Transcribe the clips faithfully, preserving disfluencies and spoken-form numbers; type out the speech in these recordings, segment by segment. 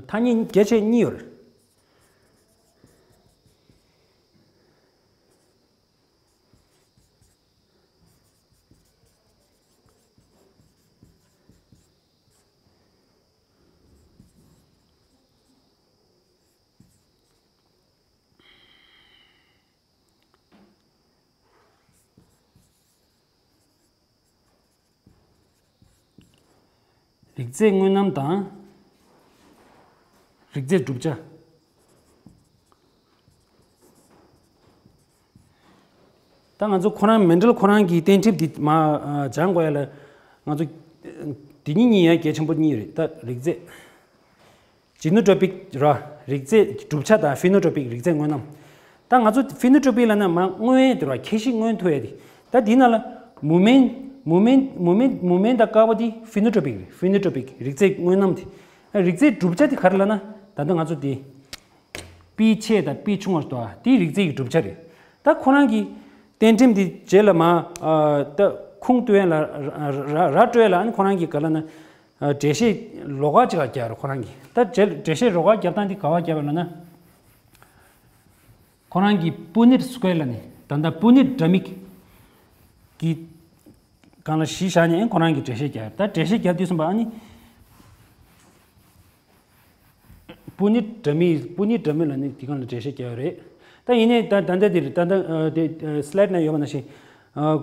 ཐ་སྙད་རྒྱ་ཆེ་གཉིས་ཡོད་རེད། རིགས་རྫས་དངོས་རྣམ་དང་། རིགས་རྫས་གྲུབ་ཆ། ད་ང་ཚོ་ཁོ་རང་མེན་ཌལ་ཁོ་རང་གི་རྟེན་འབྲེལ་འདི་མ་སྦྱང་དགོས་ཡ་ལ། ང་ཚོ་འདི་གཉིས་གཉིས་ཡ་གལ་ཆེན་པོ་གཉིས་རེད། ད་རིགས་རྫས། ཇི་ནོ་ཊོ་པིག་ར། རིགས་རྫས་གྲུབ་ཆ་དང་ཕི་ནོ་ཊོ་པིག་རིགས་རྫས་དངོས་རྣམ། ད་ང་ཚོ་ཕི་ནོ་ཊོ་པིག་ལ་ན་མ་མངོན་ཡས་དེ་ར། ཁྱད་གཤིས་མངོན་ཐུབ་ཡས་དེ། ད་འདི་ན་ལ་མུ་མེན། མུ་མེན་མུ་མེན་མུ་མེན་དང་དཀར་པོ་དེ་ཕི་ནོ་ཊོ་པིག་རེད། ཕི་ནོ་ཊོ་པིག་རིགས་རྫས་དངོས་རྣམ་དེ། རིགས་རྫས་གྲུབ་ཆ་དེ་ག་རེ་ལ་ན། ད་ལྟ་ང་ཚོ་དེ་པི་ཆེ་དང་པི་ཆུང་བ་ཞིག་འདུག་ཨ། དེ་རིགས་རྫས་ཀྱི་གྲུབ་ཆ་རེད། ད་ཁོ་རང་གི་རྟེན་འབྲེལ་འདི་རྗེས་ལ་མ་ད་ཁུངས་གཏུགས་ཡས་ལ་ར་ར་ར་སྤྲོད་ཡས་ལ། ཨ་ནི་ཁོ་རང་གི་ག་ལ་ན། འགྲེལ་བཤད་ལོགས་ཀ་ཅིག་ལ་རྒྱག་རོགས། ཁོ་རང་གིས་ད་འགྲེལ་འགྲེལ་བཤད་ལོགས་ཀ་རྒྱབ་སྟངས་འདི་ག་བ་རྒྱབ་པ་ལབ་ན། ཁོ་རང་གིས་པུ་ནེཊ་སི་ཀོ་ཝེར་ལབ་ནས། ད་ལྟ་པུ་ནེཊ་འདྲ་མིན་གྱི་སྒང་ལ་གཞི་བཞག་ནས་ཁོ་རང་གིས་འགྲེལ་བཤད་རྒྱབ། ད་འགྲེལ་བཤད་རྒྱབ་དུས་ཙམ་པ་ཨ་ནི། པུ་ནེཊ་འདྲ་མིན། པུ་ནེཊ་འདྲ་མིན་ལབ་ནས་དེ་སྒང་ལ་འགྲེལ་བཤད་རྒྱབ་ཡོད་རེད། ད་ཡིན་ནའི་ད་ད་ལྟ་དེ་རེད། ད་ལྟ་དེ་སི་ལའེ་ཌི་ནང་ཡོད་པ་ནང་བཞིན།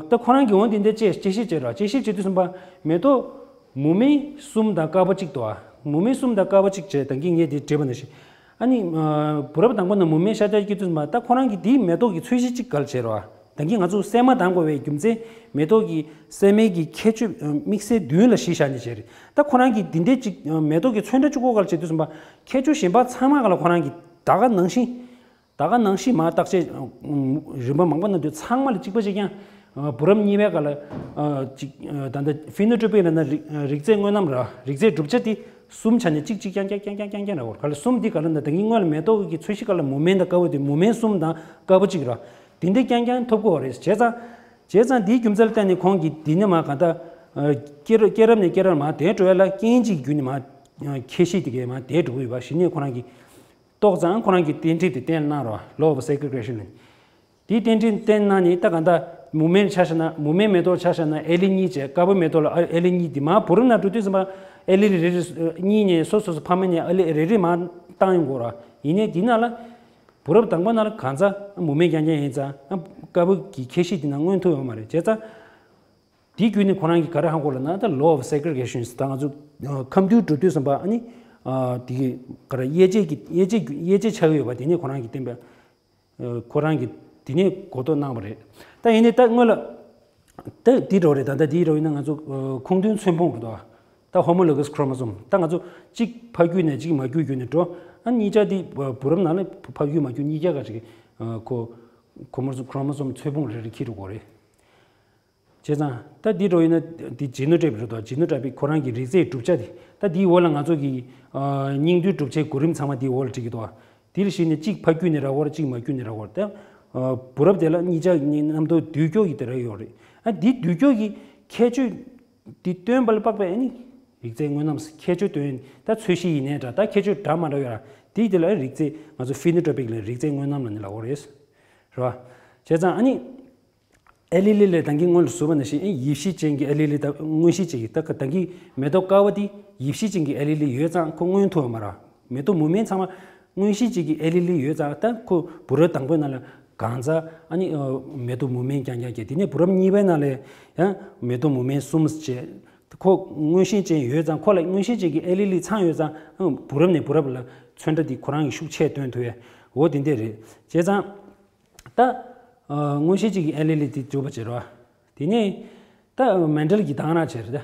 ད་ཁོ་རང་གིས་འོ་དེ་འདྲ་དཔྱད་དཔྱད་ཞིབ་བྱས་རོགས། དཔྱད་ཞིབ་བྱེད་དུས་ཙམ་པ་མེ་ཏོག་མུ་མེན་གསུམ་དང་དཀར་པོ་གཅིག་འདུག་ཨ། མུ་མེན་གསུམ་དང་དཀར་པོ་གཅིག་བྱས། ད་གིན་ངས་དེ་བྲིས་པ་ནང་བཞིན། ཨ་ནི་བུ་རབས་དང་པོ་ནས་མུ་མེན་ཤ་སྟག་སྐྱེ་དུས་ཙམ་པ་ད་ཁོ་རང་གིས་དེའི་མེ་ཏོག་གི་ཚོས་གཞི་གཅིག་ག་ལ་བྱས་རོགས་ཨ། ད་གིན་ང་ཚོ་སྲན་མ་གདམ་དགོས་པའི་རྒྱུ་མཚན་མེ་ཏོག་གི་སྲན་མའི་གི་ཁྱད་ཆོས་དམིགས་བསལ་བདུན་ལ་གཞི་བཞག་ནས་བྱས་རེད། ད་ཁོ་རང་གིས་འདི་འདྲའི་གཅིག་མེ་ཏོག་གི་ཚོན་ཁྲ་གཅིག་པོ་ག་ལ་བྱེད་དུས་ཙམ་པ་ཁྱད་ཆོས་གཞན་པ་ཚང་མ་ག་ལ་ཁོ་རང་གིས་ད་ག་ནང་བཞིན། ད་ག་ནང་བཞིན་མ་བརྟག་དཔྱད་རིམ་པ་མང་པོ་གནང་དུས་ཚང་མ་ལ་གཅིག་པ་གཅིག་རྐྱང་། བུ་རབས་གཉིས་པའི་སྐབས་ལ་གཅིག་ད་ལྟ་ཕི་ནོ་ཊོ་པིག་ལབ་ན་རིགས་རིགས་རྫས་དངོས་རྣམ་ར། རིགས་རྫས་གྲུབ་ཆ་དེ་གསུམ་ཆ་ནས་གཅིག་གཅིག་རྐྱང་རྐྱང་རྐྱང་རྐྱང་རྐྱང་རྐྱང་ར་བོར། ག་ལ་གསུམ་འདི་ག་ལ་ན་ད་གིན་སྔོན་ལ་མེ་ཏོག་གི་ཚོས་གཞི་ག་ལ་མུ་མེན་དང་དཀར་པོ་དེ། མུ་མེན་གསུམ་དང་དཀར་པོ་གཅིག་ར། དེ་འདྲ་རྐྱང་རྐྱང་ཐོབ་དགོས་པ་རེད། བྱས་ཙང་བྱས་ཙང་འདིའི་རྒྱུ་མཚན་ལ་བརྟེན་ནས་ཁོང་གིས་འདི་ནས་མ་གང་ལྟར་སྐྱེ་རབས་སྐྱེ་རབས་ནས་སྐྱེ་རབས་མ་དེ་འགྲོ་ཡ་ལ་རྐྱེན་གཅིག་བརྒྱུད་ནས་མ་ཁྱད་གཤིས་དེ་གས་མ་དེ་འགྲོ་གི་ཡོད་པ་གཞི་ནས་ཁོ་རང་གིས། ཏོག་ཙམ་ཁོ་རང་གིས་རྟེན་འབྲེལ་དེ་བསྟན་གནང་རོགས། Law of Segregation ལ། དེའི་རྟེན་འབྲེལ་བསྟན་གནང་ནས་ད་ག་ད་མུ་མེན་ཆ་བཞག་ན། མུ་མེན་མེ་ཏོག་ཆ་བཞག་ན་ཨེ་ལི་གཉིས་བྱས། དཀར་པོ་མེ་ཏོག་ལ་ཨེ་ལི་གཉིས། དེ་མ་བུ་རབས་ནང་འགྲོ་དུས་ཙམ་པ་ཨེ་ལི་རེ་རེ་གཉིས་ནས་སོ་སོ་སོ་ཕ་མ་ནས་ཨེ་ལི་རེ་རེ་མ་བཏང་ཡོང་དགོས་ར། ཡིན་ནའི་དེ་ནང་ལ་བུ་རབས་དང་པོ་ནང་ལ་གང་ཚ་མུ་མེན་རྐྱང་རྐྱང་ཡིན་ཙང་དཀར་པོ་གི་ཁྱད་གཤིས་དེ་ནང་མངོན་ཐུབ་ཡོད་མ་རེད། བྱས་ཙང་། དེ་བརྒྱུད་ནས་ཁོ་རང་གིས་ག་རེ་ཧ་གོ་ལབ་ན། ད་Law of Segregation ད་ང་ཚོ་ཁམས་འདུལ་འགྲོ་དུས་ཙམ་པ་ཨ་ནི་དེ་ག་རེ་དབྱེ་འབྱེད་ཀྱི་དབྱེ་འབྱེད་དབྱེ་འབྱེད་ཆགས་ཀྱི་ཡོད་པ་དེ་ནས་ཁོ་རང་གིས་བསྟན་པ། ཁོ་རང་གིས་དེ་ནས་གོ་རྟོགས་གནང་བ་རེད། ད་ཡིན་ནའི་ད་སྔོན་ལ་ད་དེ་འདྲ་བོ་རེད། ད་ད་དེ་འདྲ་བོ་ཡིན་ན་ང་ཚོ་ཁུངས་འདུས་ཚོན་སྤོང་རེད་དོ། ད་Homologous Chromosome ད་ང་ཚོ་གཅིག་ཕ་རྒྱུད་ནས་གཅིག་མ་རྒྱུད་བརྒྱུད་ནས་འགྲོ། ཨ་གཉིས་ཆ་དེ་བུ་རབས་ནང་ལ་ཕ་རྒྱུད་མ་རྒྱུད་གཉིས་ཆ་ག་ཅིག་ཁོ་Chromosome ཚོན་སྤོང་རེ་རེ་འཁྱེར་འགྲོ་དགོས་རེད། བྱས་ཙང་ད་འདི་འགྲོ་ཡིན་ན་འདི་ཇི་ནོ་ཊོ་པིག་རེད་དོ། ཇི་ནོ་ཊོ་པིག་ཁོ་རང་གི་རིགས་རྫས་གྲུབ་ཆ་དེ། ད་འདིའི་འོག་ལ་ང་ཚོ་གི་སྙིང་བསྡུས་གྲུབ་ཆའི་གོ་རིམ་ཚང་མ་འདིའི་འོག་ལ་བྲིས་ཀྱི་འདུག། དེར་གཞིགས་ནས་གཅིག་ཕ་རྒྱུད་ནས་རག་བར་གཅིག་མ་རྒྱུད་ནས་རག་བར། ད་བུ་རབས་དེ་ལ་གཉིས་ཆ་གཉིས་རྣམ་རྟོག་འདུས་སྐྱོ་གི་དེ་རག་ཡོད་རེད། ཨ་འདི་འདུས་སྐྱོ་གི་ཁྱད་ཆོས་འདི་སྟོན་པ་ལ་དཔག་པའི་ཨ་ནི་རིགས་རྫས་དངོས་རྣམས་ཁྱད་ཆོས་སྟོན། ད་ཚོས་གཞི་ཡིན་ནའི་འདྲ། ད་ཁྱད་ཆོས་འདྲ་མ་འདྲ་ཡོད་ར། དེའི་དེ་ལ་རིགས་རྫས་ང་ཚོ་ཕི་ནོ་ཊོ་པིག་ལ་རིགས་རྫས་དངོས་རྣམ་ལ་ནི་ལབ་དགོས་རེད། རེད་བ། བྱས་ཙང་ཨ་ནི། ཨེ་ལི་ལི་ལས་ད་གིན་སྔོན་ལ་ཟུར་པ་ནང་བཞིན་ཨེ་ཡིབ་གཞི་ཅན་གྱི་ཨེ་ལི་ལི་དང་མངོན་གཞི་ཅན་གྱི། ད་ག་ད་གིན་མེ་ཏོག་དཀར་པོ་དེ་ཡིབ་གཞི་ཅན་གྱི་ཨེ་ལི་ལི་ཡོད་ཙང་ཁོ་མངོན་ཐུབ་པ་མ་རེད། མེ་ཏོག་མུ་མེན་ཚང་མ་མངོན་གཞི་ཅན་གྱི་ཨེ་ལི་ལི་ཡོད་ཙང་ད་ཁོ་བུ་རབས་དང་པོའི་ནང་ལ་གང་ཚ་ཨ་ནི་མེ་ཏོག་མུ་མེན་རྐྱང་རྐྱང་སྐྱེས། དེ་ནས་བུ་རབས་གཉིས་པའི་ནང་ལ་ཡང་མེ་ཏོག་མུ་མེན་གསུམ་སྐྱེས། ཁོ་མངོན་གཞི་ཅན་ཡོད་ཙང་ཁོ་ལ་མངོན་གཞི་ཅན་གྱི་ཨེ་ལི་ལི་ཚང་ཡོད་ཙང་བུ་རབས་ནས་བུ་རབས་ལ་ཚོན་ཁྲ་དེ་ཁོ་རང་གི་ཤུགས་ཆེ་སྟོན་ཐུབ་ཡས་འོ་དེ་འདྲ་རེད། བྱས་ཙང་། ད། མངོན་ཤེས་གཅིག་གི་ཨེ་ལི་ལི་དེ་འཇོག་པ་བྱེད་རོགས། དེ་ནས། ད་མེན་ཌལ་གྱི་དང་ར་བྱེད་རེད་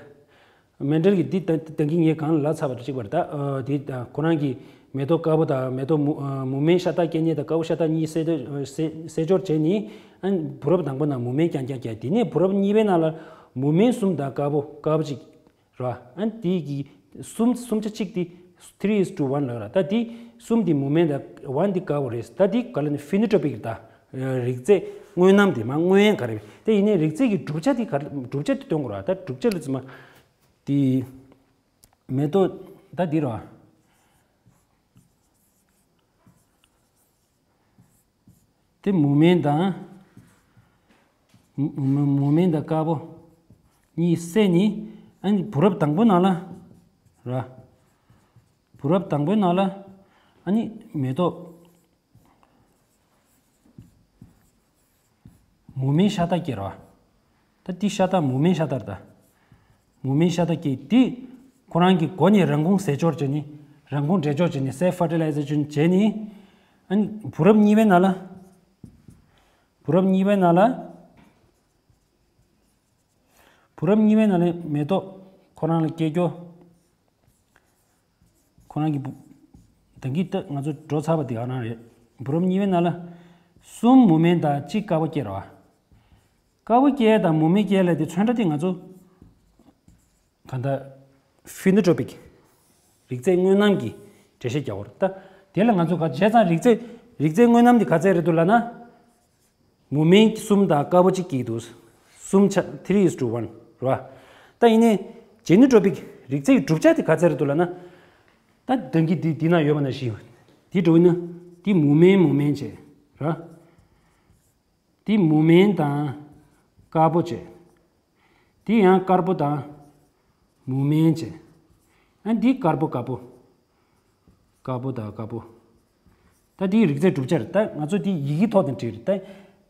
ད། མེན་ཌལ་གྱི་འདི་ད་ད་གིན་ངས་གང་ལ་ཚ་བ་གཅིག་པར་ད། དེ་ཁོ་རང་གིས་མེ་ཏོག་དཀར་པོ་དང་མེ་ཏོག་མུ་མུ་མེན་ཤ་སྟག་སྐྱེ་མཁན་དང་དཀར་པོ་ཤ་སྟག་གཉིས་བསྲེས་སྦྱོར་བྱས་ནས། བུ་རབས་དང་པོ་ནང་མུ་མེན་རྐྱང་རྐྱང་སྐྱེས། དེ་ནས་བུ་རབས་གཉིས་པའི་ནང་ལ་མུ་མེན་གསུམ་དང་དཀར་པོ་དཀར་པོ་གཅིག་ར། ཨ་ནི་དེ་གི་གསུམ་གསུམ་ཆ་གཅིག་དེ་three is to one ལབ་ར། ད་དེ་གསུམ་དེ་མུ་མེན་དང་one དེ་དཀར་པོ་རེད། ད་དེ་ག་ལ་ནི་ཕི་ནོ་ཊོ་པིག་ད་རིགས་རྫས་དངོས་རྣམ་དེ་མ་དངོས་ཡན་ག་རེ་རེད། དེ་ཡིན་ནའི་རིགས་རྫས་ཀྱི་གྲུབ་ཆ་དེ་ག་རེ། གྲུབ་ཆ་དེ་སྟོན་དགོས་ར། ད་གྲུབ་ཆ་ལ་ཚུལ་མ་དེ་མེ་ཏོག་ད་འདི་ར། དེ་མུ་མེན་དང་། མུ་མུ་མུ་མེན་དང་དཀར་པོ་གཉིས་བསྲེས་ནས། ཨ་ནི་བུ་རབ་དང་པོའི་ནང་ལ། ར། བུ་རབ་དང་པོའི་ནང་ལ། ཨ་ནི་མེ་ཏོག་མུ་མེན་ཤ་སྟག་སྐྱེས་ར། ད་འདི་ཤ་སྟག་མུ་མེན་ཤ་སྟག་རེད་ད། མུ་མེན་ཤ་སྟག་སྐྱེས་དེ། ཁོ་རང་གི་མགོ་ནས་རང་ཁུངས་ཟས་སྦྱོར་བྱས་ནས། རང་ཁུངས་འདྲེས་སྦྱོར་བྱས་ནས། སེལ་ཕར་ཊི་ལའི་ཛེ་ཤན་བྱས་ནས། ཨ་ནི་བུ་རབ་གཉིས་པའི་ནང་ལ། བུ་རབ་གཉིས་པའི་ནང་ལ། བུ་རབ་གཉིས་པའི་ནང་ལ་མེ་ཏོག་ཁོ་རང་ལ་སྐྱེ་རྒྱུ། ཁོ་རང་གི་བུ། ད་གིན་ད་ང་ཚོ་འགྲོ་ཚར་བ་དེ་ག་རང་རེད། བུ་རབ་གཉིས་པའི་ནང་ལ། གསུམ་མུ་མེན་དང་གཅིག་དཀར་པོ་སྐྱེས་ར། དཀར་པོ་སྐྱེས་དང་མུ་མེན་སྐྱེས་ལ་དེ་ཚོན་ཁྲ་དེ་ང་ཚོ། གང་ལྟར། ཕི་ནོ་ཊོ་པིག་རིགས་རྫས་དངོས་རྣམ་གྱི་འགྲེལ་བཤད་རྒྱག་དགོས་རེད་ད། དེ་ལ་ང་ཚོ་ག་བྱས་ཙང་རིགས་རྫས། རིགས་རྫས་དངོས་རྣམ་དེ་ག་ཚད་རེད་འདུག་ལབ་ན། མུ་མེན་གསུམ་དང་དཀར་པོ་གཅིག་སྐྱེས་འདུག་གསུམ་ཆ་three is to one རེད་བ། ད་ཡིན་ནའི་ཇེ་ནོ་ཊོ་པིག་རིགས་རྫས་ཀྱི་གྲུབ་ཆ་དེ་ག་ཚད་རེད་འདུག་ལབ་ན། ད་ད་གིན་འདི་འདི་ན་ཡོད་པ་ནང་བཞིན། འདི་འགྲོ་ཡིན་ན། འདི་མུ་མེན་མུ་མེན་བྱས་ར། འདི་མུ་མེན་དང་དཀར་པོ་བྱས། འདི་ཡང་དཀར་པོ་དང་མུ་མེན་བྱས། ཨ་འདི་དཀར་པོ་དཀར་པོ། དཀར་པོ་དང་དཀར་པོ། ད་འདི་རིགས་རྫས་གྲུབ་ཆ་རེད། ད་ང་ཚོ་འདི་ཡི་གེའི་ཐོག་ནས་བྲིས་རེད་ད།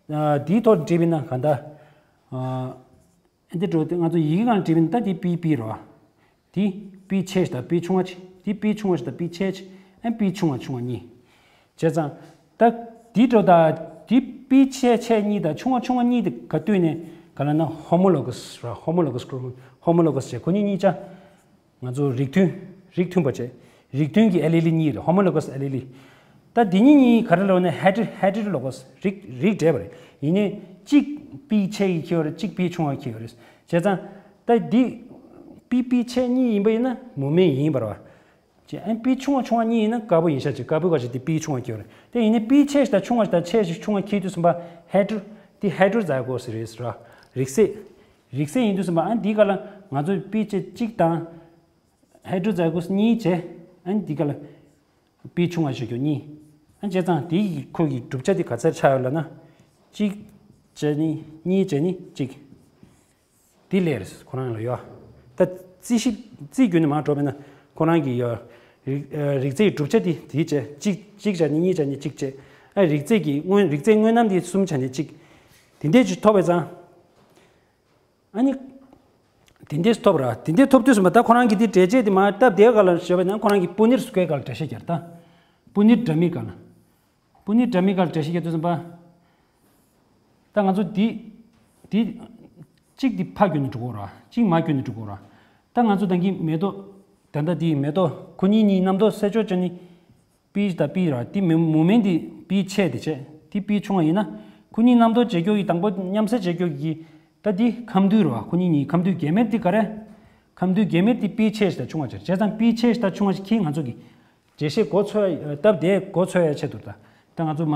ཨ་འདིའི་ཐོག་ནས་བྲིས་པ་ཡིན་ན་གང་ལྟར། ཨ་འདི་འགྲོ་དེ་ང་ཚོ་ཡི་གེ་སྒང་ལ་བྲིས་པ་ཡིན་ན། ད་འདི་པི་པི་རེད་བ། འདི་པི་ཆེ་ཞིག་དང་པི་ཆུང་བ་ཞིག་འདི་པི་ཆུང་བ་ཞིག་དང་པི་ཆེ་ཞིག་ཨ་པི་ཆུང་བ་ཆུང་བ་གཉིས། བྱས་ཙང་། ད་འདི་འགྲོ་ད། འདི་པི་ཆེ་ཆེ་གཉིས་དང་ཆུང་བ་ཆུང་བ་གཉིས་དེ་ག་དུས་ནས་ག་ལབ་ན་ཧོ་མོ་ལོ་ག་སི་ར། ཧོ་མོ་ལོ་ག་སི་ཀྲོ་མོ། ཧོ་མོ་ལོ་ག་སི་བྱས། ཁོ་གཉིས་གཉིས་ཆ། ང་ཚོ་རིགས་མཐུན། རིགས་མཐུན་པ་བྱས། རིགས་མཐུན་གྱི་ཨེ་ལི་ལི་གཉིས་རེད། ཧོ་མོ་ལོ་ག་སི་ཨེ་ལི་ལི། ད་འདི་གཉིས་གཉིས་ག་རེ་ལབ་ན། ཧེ་ཊི་ཧེ་ཊི་ལོ་ག་སི། རིགས་རིགས་འདྲེས་པ་རེད། ཡིན་ནའི་གཅིག་པི་ཆེ་གི་ཁེལ་བ་རེད། གཅིག་པི་ཆུང་བ་ཁེལ་བ་རེད། བྱས་ཙང་། ད་འདི་པི་པི་ཆེ་གཉིས་ཡིན་པ་ཡིན་ན་མུ་མེན་ཡིན་པ་རེད་བ། ཅེ་ཨན་པི་ཆུང་བ་ཆུང་བ་གཉིས་ཡིན་ན་དཀར་པོ་ཡིན་ཤག་ཅེ་དཀར་པོའི་ཁ་ཅིག་དེ་པི་ཆུང་བ་སྐྱེ་བ་རེད། དེ་ཡིན་ནའི་པི་ཆེ་ཞིག་དང་ཆུང་བ་ཞིག་དང་ཆེ་ཞིག་ཆུང་བ་ཁྱེར་དུས་ཙམ་པ་ཧེ་ཊི་རོ། དེ་ཧེ་ཊི་རོ་ཛའི་གོ་སི་རེད་ཟེར་བ། རིགས་གསེས། རིགས་གསེས་ཡིན་དུས་ཙམ་པ་ཨན་དེའི་ཁ་ལ་ང་ཚོས་པི་ཆེ་གཅིག་དང་། ཧེ་ཊི་རོ་ཛའི་གོ་སི་གཉིས་བྱས། ཨན་དེའི་ཁ་ལ་པི་ཆུང་བ་ཞིག་གྱུར་གཉིས། ཨན་བྱས་ཙང་དེའི་ཁོ་གི་གྲུབ་ཆ་དེ་ག་ཚད་ཆགས་ཡོད་ལབ་ན། གཅིག་བྱས་ནི་གཉིས་བྱས་ནི་གཅིག་དེ་ལས་རེད། ཁོ་རང་ལ་ཡོད། ད་རྩིས་ཞིབ་རྩིས་བརྒྱུད་ནས་མར་འགྲོ་བས་ན་ཁོ་རང་གི་ཡོད། རིགས་རིགས་རྫས་ཀྱི་གྲུབ་ཆ་དེ་དེའི་བྱས། གཅིག་གཅིག་བྱས་ནས་གཉིས་བྱས་ནས་གཅིག་བྱས། ཨ་རིགས་རྫས་ཀྱི་དངོས་རིགས་རྫས་དངོས་རྣམ་དེ་གསུམ་བྱས་ནས་གཅིག་དེ་འདྲས་ཅིག་ཐོབ་པས་ཙང་། ཨ་ནི། དེ་འདྲས་ཐོབ་ར། དེ་འདྲས་ཐོབ་དུས་ཙམ་པ་ད་ཁོ་རང་གི་དེ་འགྲེལ་བྱེད་དེ་མར་སྟབས་བདེ་ག་ལ་ཞོག་པས་ན། ཁོ་རང་གི་པུ་ནིར་སི་ཀོ་ཝེར་ག་ལ་འགྲེལ་བཤད་རྒྱག་ད། པུ་ནིར་དྲ་མིག་ག་ལ། པུ་ནིར་དྲ་མིག་ག་ལ་འགྲེལ་བཤད་རྒྱག་དུས་ཙམ་པ། ད་ང་ཚོ་འདི། འདི། གཅིག་འདི་ཕར་བསྒྱུར་ནས་འགྲོ་གོ་ར། གཅིག་མར་བསྒྱུར་ནས་འགྲོ་གོ་ར། ད་ང་ཚོ་ད་གིན་མེ་ཏོག་ད་ལྟ་འདི་མེ་ཏོག་ཁོ་གཉིས་གཉིས་རྣམ་རྟོག་སེལ་ཕྱོགས་བྱས་ནི། པི་དང་པི་ར། འདི་མུ་མུ་མེན་འདི་པི་ཆེ་དེ་བྱས། འདི་པི་ཆུང་བ་ཡིན་ན། ཁོ་གཉིས་རྣམ་རྟོག་བྱེད་རྒྱུ་ཡི་དང་པོ་མཉམ་བསྲེས་བྱེད་རྒྱུ་གི། ད་འདི་ཁམས་འདུས་ར། ཁོ་གཉིས་གཉིས་ཁམས་འདུས་རྒྱན་མེད་འདི་ག་རེ། ཁམས་འདུས་རྒྱན་མེད་འདི་པི་ཆེ་དང་ཆུང་བ་བྱས། བྱས་ཙང་པི་ཆེ་དང་ཆུང་བ་ཞིག་ཁྱེད་ང་ཚོ་གི། འགྲེལ་བཤད་མགོ་ཚོས་སྟབས་བདེ་མགོ་ཚོས་ཡ་ཆེད་དུ་ད། ད་ང་ཚོ་མ།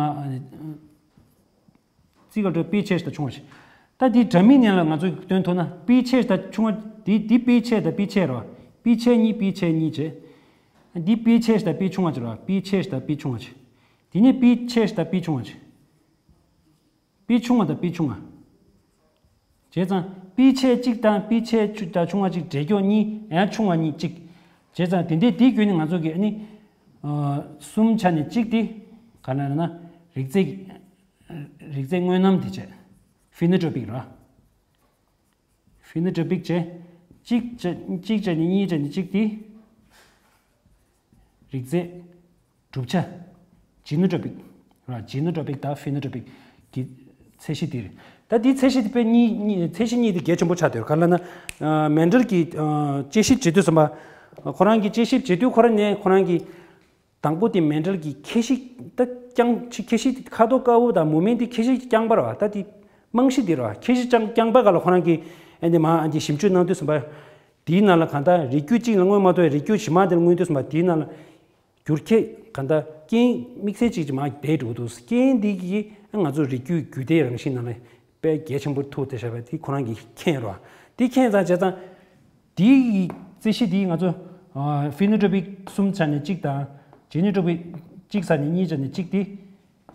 རྩིས་ག་འགྲོ་པི་ཆེ་ཞིག་དང་ཆུང་བ་ཞིག་ད་འདི་དྲ་མིག་ནང་ལ་ང་ཚོས་སྟོན་ཐུབ་ན་པི་ཆེ་ཞིག་དང་ཆུང་བ། འདི་འདི་པི་ཆེ་དང་པི་ཆེ་རོ། པི་ཆེ་གཉིས་པི་ཆེ་གཉིས་བྱས། འདི་པི་ཆེ་ཞིག་དང་པི་ཆུང་བ་ཞིག་རོ། པི་ཆེ་ཞིག་དང་པི་ཆུང་བ་ཞིག་དེ་ནས་པི་ཆེ་ཞིག་དང་པི་ཆུང་བ་ཞིག་པི་ཆུང་བ་དང་པི་ཆུང་བ། བྱས་ཙང་པི་ཆེ་གཅིག་དང་པི་ཆེ་ཆུ་དང་ཆུང་བ་གཅིག་འགྲེལ་རྒྱུ་གཉིས། ཡང་ཆུང་བ་གཉིས་གཅིག་བྱས་ཙང་དེ་འདྲའི་དེའི་བརྒྱུད་ནས་ང་ཚོ་གི་ཨ་ནི། ཨ། གསུམ་ཆ་ནས་གཅིག་དེ་ག་ན་ན་རིགས་རྫས། རིགས་རྫས་དངོས་རྣམ་དེ་བྱས། ཕི་ནོ་ཊོ་པིག་ར། ཕི་ནོ་ཊོ་པིག་བྱས། གཅིག་བྱས་གཅིག་བྱས་ནས་གཉིས་བྱས་ནས་གཅིག་དེ། རིགས་རྫས། གྲུབ་ཆ། ཇི་ནོ་ཊོ་པིག་ར། ཇི་ནོ་ཊོ་པིག་དང་ཕི་ནོ་ཊོ་པིག་གི་ཚད་གཞི་དེ་རེད། ད་དེའི་ཚད་གཞི་དེ་དཔེ་གཉིས་གཉིས་ཚད་གཞི་གཉིས་དེ་གལ་ཆེན་པོ་ཆགས་བསྡད་ཡོད། ག་ལ་ན། ཨ། མེན་ཌེལ་གྱིས། ཨ། དཔྱད་ཞིབ་བྱེད་དུས་ཙམ་པ། ཁོ་རང་གིས་དཔྱད་ཞིབ་བྱེད་དུས་ཁོ་རང་ནས་ཁོ་རང་གིས། དང་པོ་དེ་མེན་ཌེལ་གྱིས་ཁྱད་གཞི་ད་རྐྱང་ཕྱི་ཁྱད་གཞི་དེ་ཁ་དོག་དཀར་པོ་དང་མུ་མེན་དེ་ཁྱད་གཞི་རྐྱང་པ་ར་བ། ད་དེ་རྨང་གཞི་དེ་ར་བ། ཁྱད་གཞི་རྐྱང་རྐྱང་པ་ག་ལ་ཁོ་རང་གིས་ཨ་ནི་མ་ཨ་འདི་ཞིབ་འཇུག་གནང་དུས་ཙམ་པ། དེའི་ནང་ལ་གང་ལྟར་རིགས་རྒྱུད་གཅིག་ལ་མངོན་མ་ཐུབ་པའི་རིགས་རྒྱུད་གཞན་མ་དེ་ལ་མངོན་དུས་ཙམ་པ། དེའི་ནང་ལ་འགྱུར་ཁྱད་གང་ལྟར་རྐྱེན་དམིགས་བསལ་གཅིག་ཅིག་མ་བསྡད་འགྲོ་འདུག་རྐྱེན་འདི་གིས་ང་ཚོ་རིགས་རྒྱུད་རྒྱུད་སྡེའི་རང་བཞིན་ནང་ལ་དཔེ་གལ་ཆེན་པོ་ཐུག་བསྡད་བཞག་པ་དེ་ཁོ་རང་གིས་མཁྱེན་རོགས། དེ་མཁྱེན་ཙང་བྱས་ཙང་། དེའི་རྩིས་གཞི་དེ་ང་ཚོ། ཨ། ཕི་ནོ་ཊོ་པིག་གསུམ་ཆ་ནས་གཅིག་དང་། ཇི་ནོ་ཊོ་པིག་གཅིག་ཆ་ནས་གཉིས་ཆ་ནས་གཅིག་དེ།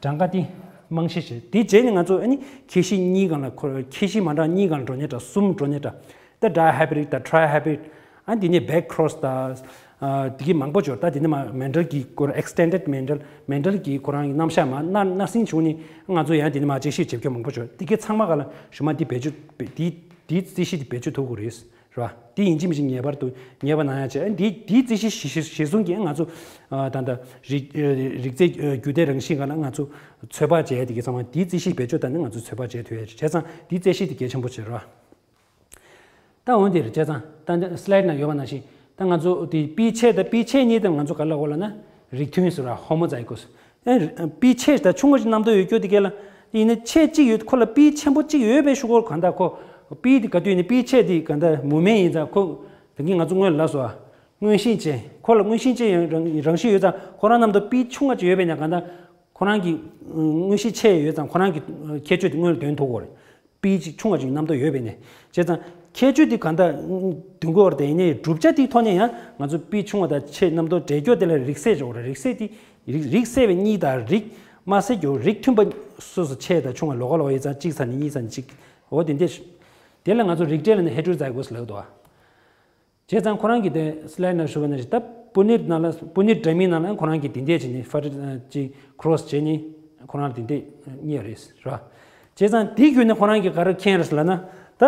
གྲངས་ཀ་དེ། རྨང་གཞི་བྱས། དེ་རྗེས་ནས་ང་ཚོ་ཨ་ནི་ཁྱད་གཤིས་གཉིས་སྒང་ལ་ཁོ་ཁྱད་གཤིས་མ་འདྲ་གཉིས་སྒང་ལ་འགྲོ་ཉེན་འདྲ། གསུམ་འགྲོ་ཉེན་འདྲ། ད་ཌའི་ཧའི་བྷི་རིཌ་དང་ཊི་རའི་ཧའི་བྷི་རིཌ། ཨ་དེ་ནས་བེག་ཁོ་རོ་སི་དང་། ཨ་དེ་གི་མང་པོ་འབྱོར། ད་དེ་ནས་མ་མན་ཌལ་གྱི་ཁོ་རང་ཨེག་སི་ཊེན་ཌེཌ་མན་ཌལ། མན་ཌལ་གྱི་ཁོ་རང་གི་རྣམ་གཞག་མ་སྣ་སྣ་ཟིན་བྱུང་ནས་ང་ཚོ་ཡང་དེ་ནས་མ་དཔྱད་ཞིབ་བྱེད་རྒྱུ་མང་པོ་འབྱོར། དེ་གའི་ཚང་མ་ག་ལ་ཞུ་མ་དེ་བེད་སྤྱོད་དེ་དེའི་རྩིས་གཞི་དེ་བེད་སྤྱོད་ཐུབ་དགོས་རེད། རེད་བ། དེ་ཡིན་གཅིག་མིན་གཅིག་ངེས་པར་དུ་ངེས་པ་ན་ཡང་བྱས། ཨ་འདི་འདིའི་རྩིས་གཞི་གཞི་གཞི་བཟུང་གིས་ང་ཚོ་ཨ་ད་ལྟ་རིག་ཨ་རིག་རྩལ་ཨ་རྒྱུད་སྡེ་རང་བཞིན་སྒང་ལ་ང་ཚོ་ཚོད་དཔག་བྱས། དེ་གའི་ཚང་མ་དེའི་རྩིས་གཞི་བེད་སྤྱོད་བཏང་ནས་ང་ཚོ་ཚོད་དཔག་བྱས་ཐུབ་ཡ་རེད། བྱས་ཙང་དེའི་རྩིས་གཞི་དེ་གལ་ཆེན་པོ་ཆེ་རེད་བ། ད་འོན་ཏེ་རེད། བྱས་ཙང་ད་ལྟ་སི་ལའེ་ཌི་ནང་ཡོད་པ་ནང་བཞིན་ད་ང་ཚོ་དེ་པི་ཆད་དང་པི་ཆད་གཉིས་དེ་ང་ཚོ་ག་ལ་གོ་ལ་ན་རིགས་མཐུན་ཟེར་བ། ཧོ་མོ་ཛའི་གོ་སི། ཨེ་པི་ཆད་ད་ཆུང་ངུ་ཅིག་རྣམ་རྟོག་ཡོད་རྒྱུ་དེ་གས་ལ། ཡིན་ན་ཆད་གཅིག་ཡོད། ཁོ་ལ་པི་ཆེན་པོ་གཅིག་ཡོད་པའི་ཤུ་གུར་གང་ལྟར་ཁོ་པི་དེ་ག་དུས་ནས་པི་ཆད་དེ་གང་ལྟར་མུ་མེད་ཡིན་ཙང་། ཁོ་ད་གིན་ང་ཚོ་སྔོན་ལ་ལབ་སོང་ཨ། མངོན་ཤེས་ཅན། ཁོ་ལ་མངོན་ཤེས་ཅན་ཡང་རང་རང་བཞིན་ཡོད་ཙང་། ཁོ་རང་རྣམ་རྟོག་པི་ཆུང་ང་ཅིག་ཡོད་པས་ན་གང་ལྟར་ཁོ་རང་གི་མངོན་ཤེས་ཆེ་ཡོད་ཙང་ཁོ་རང་གི་ཁྱད་ཆོས་དེ་སྔོན་ལ་འདོན་ཐུབ་ཀྱི་ཡོད་རེད། པི་ཅིག་ཆུང་བ་ཅིག་རྣམ་རྟོག་ཡོད་པས་ནས། བྱས་ཙང་ཁྱད་ཆོས་འདི་གང་ལྟར་འདོན་དགོས་པ་རེད་དེ། ཡིན་ནའི་གྲུབ་ཆ་དེའི་ཐོག་ནས་ཡང་ང་ཚོ་པི་ཆུང་བ་དང་ཆེ་རྣམ་རྟོག་འདྲེས་སྐྱོ་དེ་ལ་རིགས་སད་འཇོག་རེད། རིགས་སད་དེ་རིགས་རིགས་སད་པའི་གཉིས་དང་། རིགས་མ་སད་རྒྱུ་རིགས་མཐུན་པ་སོ་སོ་ཆེ་དང་ཆུང་བ་ལོགས་ཀ་ལོགས་ཀ་ཡིན་ཙང་གཅིག་ཚ་ནི་གཉིས་ཚ་ནི་གཅིག་འོ་དེ་འདྲས། དེ་ལ་ང་ཚོ་རིགས་འགྲེ་ལ་ནི་ཧེ་ཊི་རོ་ཛའི་གོ་སི་ལབ་འདུག་བ། བྱས་ཙང་ཁོ་རང་གིས་དེ་སི་ལའེ་ཌི་ནང་ཞུ་བ་ནང་བཞིན་ད་པུ་ནིར་ནང་ལ་པུ་ནིར་འདྲ་མིན་ནང་ལ་ཁོ་རང་གིས་དེ་འདྲས་བྱས་ནས་ཧྥ་རི་ཅིག་ཁོ་རོ་སི་བྱས་ནས་ཁོ་རང་ལ་དེ་འདྲས་རྙེད་རེད་ཟེར་བ། བྱས་ཙང་དེའི་བརྒྱུད་ནས་ཁོ་རང་གིས་ག་རེ་མཁྱེན་རེད་ཟེར་ལབ་ན། ད་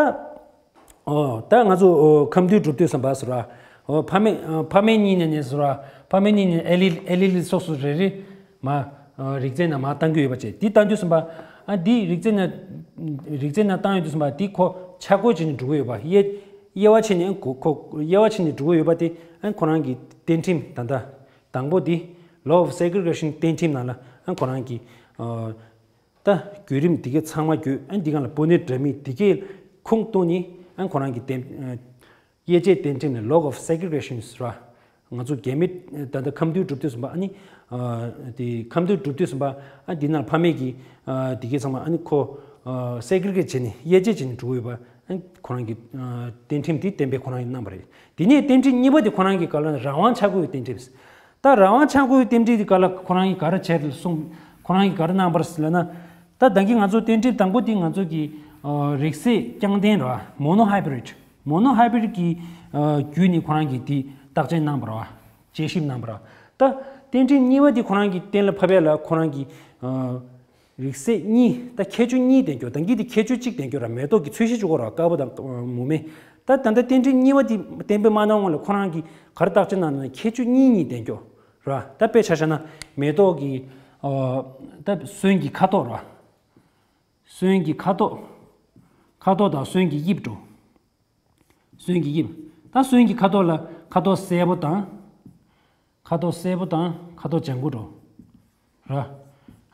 ཨོ་ད་ང་ཚོ་ཨོ་ཁམས་འདུས་གྲུབ་དུས་ཙམ་པ་ཟེར་བ། ཨོ་ཕ་མེས་ཨོ་ཕ་མེས་གཉིས་ནས་ནས་ཟེར་བ། ཕ་མེས་གཉིས་ནས་ཨེ་ལི་ཨེ་ལི་ལི་སོ་སོ་རེ་རེ་མ་ཨ་རིགས་རྫས་ནང་མར་བཏང་གི་ཡོད་པ་བྱས། འདི་བཏང་དུས་ཙམ་པ། ཨ་འདི་རིགས་རྫས་ནང་རིགས་རྫས་ནང་བཏང་ཡོད་དུས་ཙམ་པ་འདི་ཁོ་ཆ་བགོས་བྱས་ནས་འགྲོ་གི་ཡོད་པ། དབྱེ་དབྱེ་བ་ཕྱེ་ནས་ཁོ་ཁོ་དབྱེ་བ་ཕྱེ་ནས་འགྲོ་གི་ཡོད་པ་དེ། ཨ་ཁོ་རང་གི་གཏན་ཁྲིམས་ད་ལྟ་དང་པོ་འདི་Law of Segregation གཏན་ཁྲིམས་ནང་ལ། ཨ་ཁོ་རང་གི་ཨ་ད་བརྒྱུད་རིམ་འདི་གའི་ཚང་མ་བརྒྱུད། ཨ་འདི་གང་ལ་པུ་ནེ་འདྲ་མིན་འདི་གའི་ཁུངས་གཏུགས་ནས། ཨ་ཁོ་རང་གི་གཏན་ཨ་དབྱེ་དཔྱད་གཏན་ཁྲིམས་ནས་Law of Segregation ཟེར་བ། ང་ཚོ་རྒྱ་མི་ད་ལྟ་ཁམས་འདུས་གྲུབ་དུས་ཙམ་པ། ཨ་ནི་ཨ་དེ་ཁམས་འདུས་གྲུབ་དུས་ཙམ་པ། ཨ་འདི་ནང་ཕ་མེས་ཀྱི་ཨ་དེ་གའི་ཚང་མ་ཨ་ནི་ཁོ་ཨ་སེ་གི་རི་གེཊ་བྱས་ནས་དབྱེ་དཔྱད་བྱས་ནས་འགྲོ་གི་ཡོད་པ། ཨ་ཁོ་རང་གི་ཨ་གཏན་ཁྲིམས་དེ་གཏན་འབེབས་ཁོ་རང་གིས་གནང་བ་རེད། དེ་ནས་གཏན་ཁྲིམས་གཉིས་པ་དེ་ཁོ་རང་གི་ག་ལ་རང་དབང་ཆ་བགོས་ཀྱི་གཏན་ཁྲིམས། ད་རང་དབང་ཆ་བགོས་ཀྱི་གཏན་ཁྲིམས་དེ་ག་ལ་ཁོ་རང་གིས་ག་རེ་བྱས་རེད་གསུངས། ཁོ་རང་གིས་ག་རེ་གནང་བ་རེད་ཟེར་ལབ་ན། ད་ད་གིན་ང་ཚོ་གཏན་ཁྲིམས་དང་པོ་དེ་ང་ཚོ་གི་ཨ་རིགས་སད་རྐྱང་ལྡན་རེད་བ། Monohybrid། Monohybrid གི་ཨ་བརྒྱུད་ནས་ཁོ་རང་གིས་དེ་བརྟག་དཔྱད་གནང་བ་རེད་བ། དཔྱད་ཞིབ་གནང་བ་རེད་བ། ད་གཏན་ཁྲིམས་གཉིས་པ་དེ་ཁོ་རང་གིས་གཏན་ལ་ཕབ་ཡ་ལ་ཁོ་རང་གིས་ཨ་རིགས་སད་གཉིས། ད་ཁྱད་ཆོས་གཉིས་ལྡན་རྒྱུ། ད་གིན་དེ་ཁྱད་ཆོས་གཅིག་ལྡན་རྒྱུ་རེད། མེ་ཏོག་གི་ཚོས་གཞི་གཅིག་པོ་རེད་བ། དཀར་པོ་དང་ཨ་མུ་མེད། ད་ད་ལྟ་གཏན་ཁྲིམས་གཉིས་པ་དེ་གཏན་འབེབས་མ་གནང་སྔོན་ལ་ཁོ་རང་གིས་ག་རེ་བརྟག་དཔྱད་གནང་ན་ཁྱད་ཆོས་གཉིས་གཉིས་ལྡན་རྒྱུ་རེད་བ། ད་དཔེ་ཆ་བཞག་ན་མེ་ཏོག་གི་ཨ་ད་སོན་གྱི་ཁ་དོག་རེད་བ། སོན་གྱི་ཁ་དོག་ཁ་དོག་དང་སོན་གྱི་དབྱིབས་འགྲོ། སོན་གྱི་དབྱིབས། ད་སོན་གྱི་ཁ་དོག་ལ་ཁ་དོག་སེར་པོ་དང་། ཁ་དོག་སེར་པོ་དང་ཁ་དོག་ལྗང་གུ་འགྲོ། ར།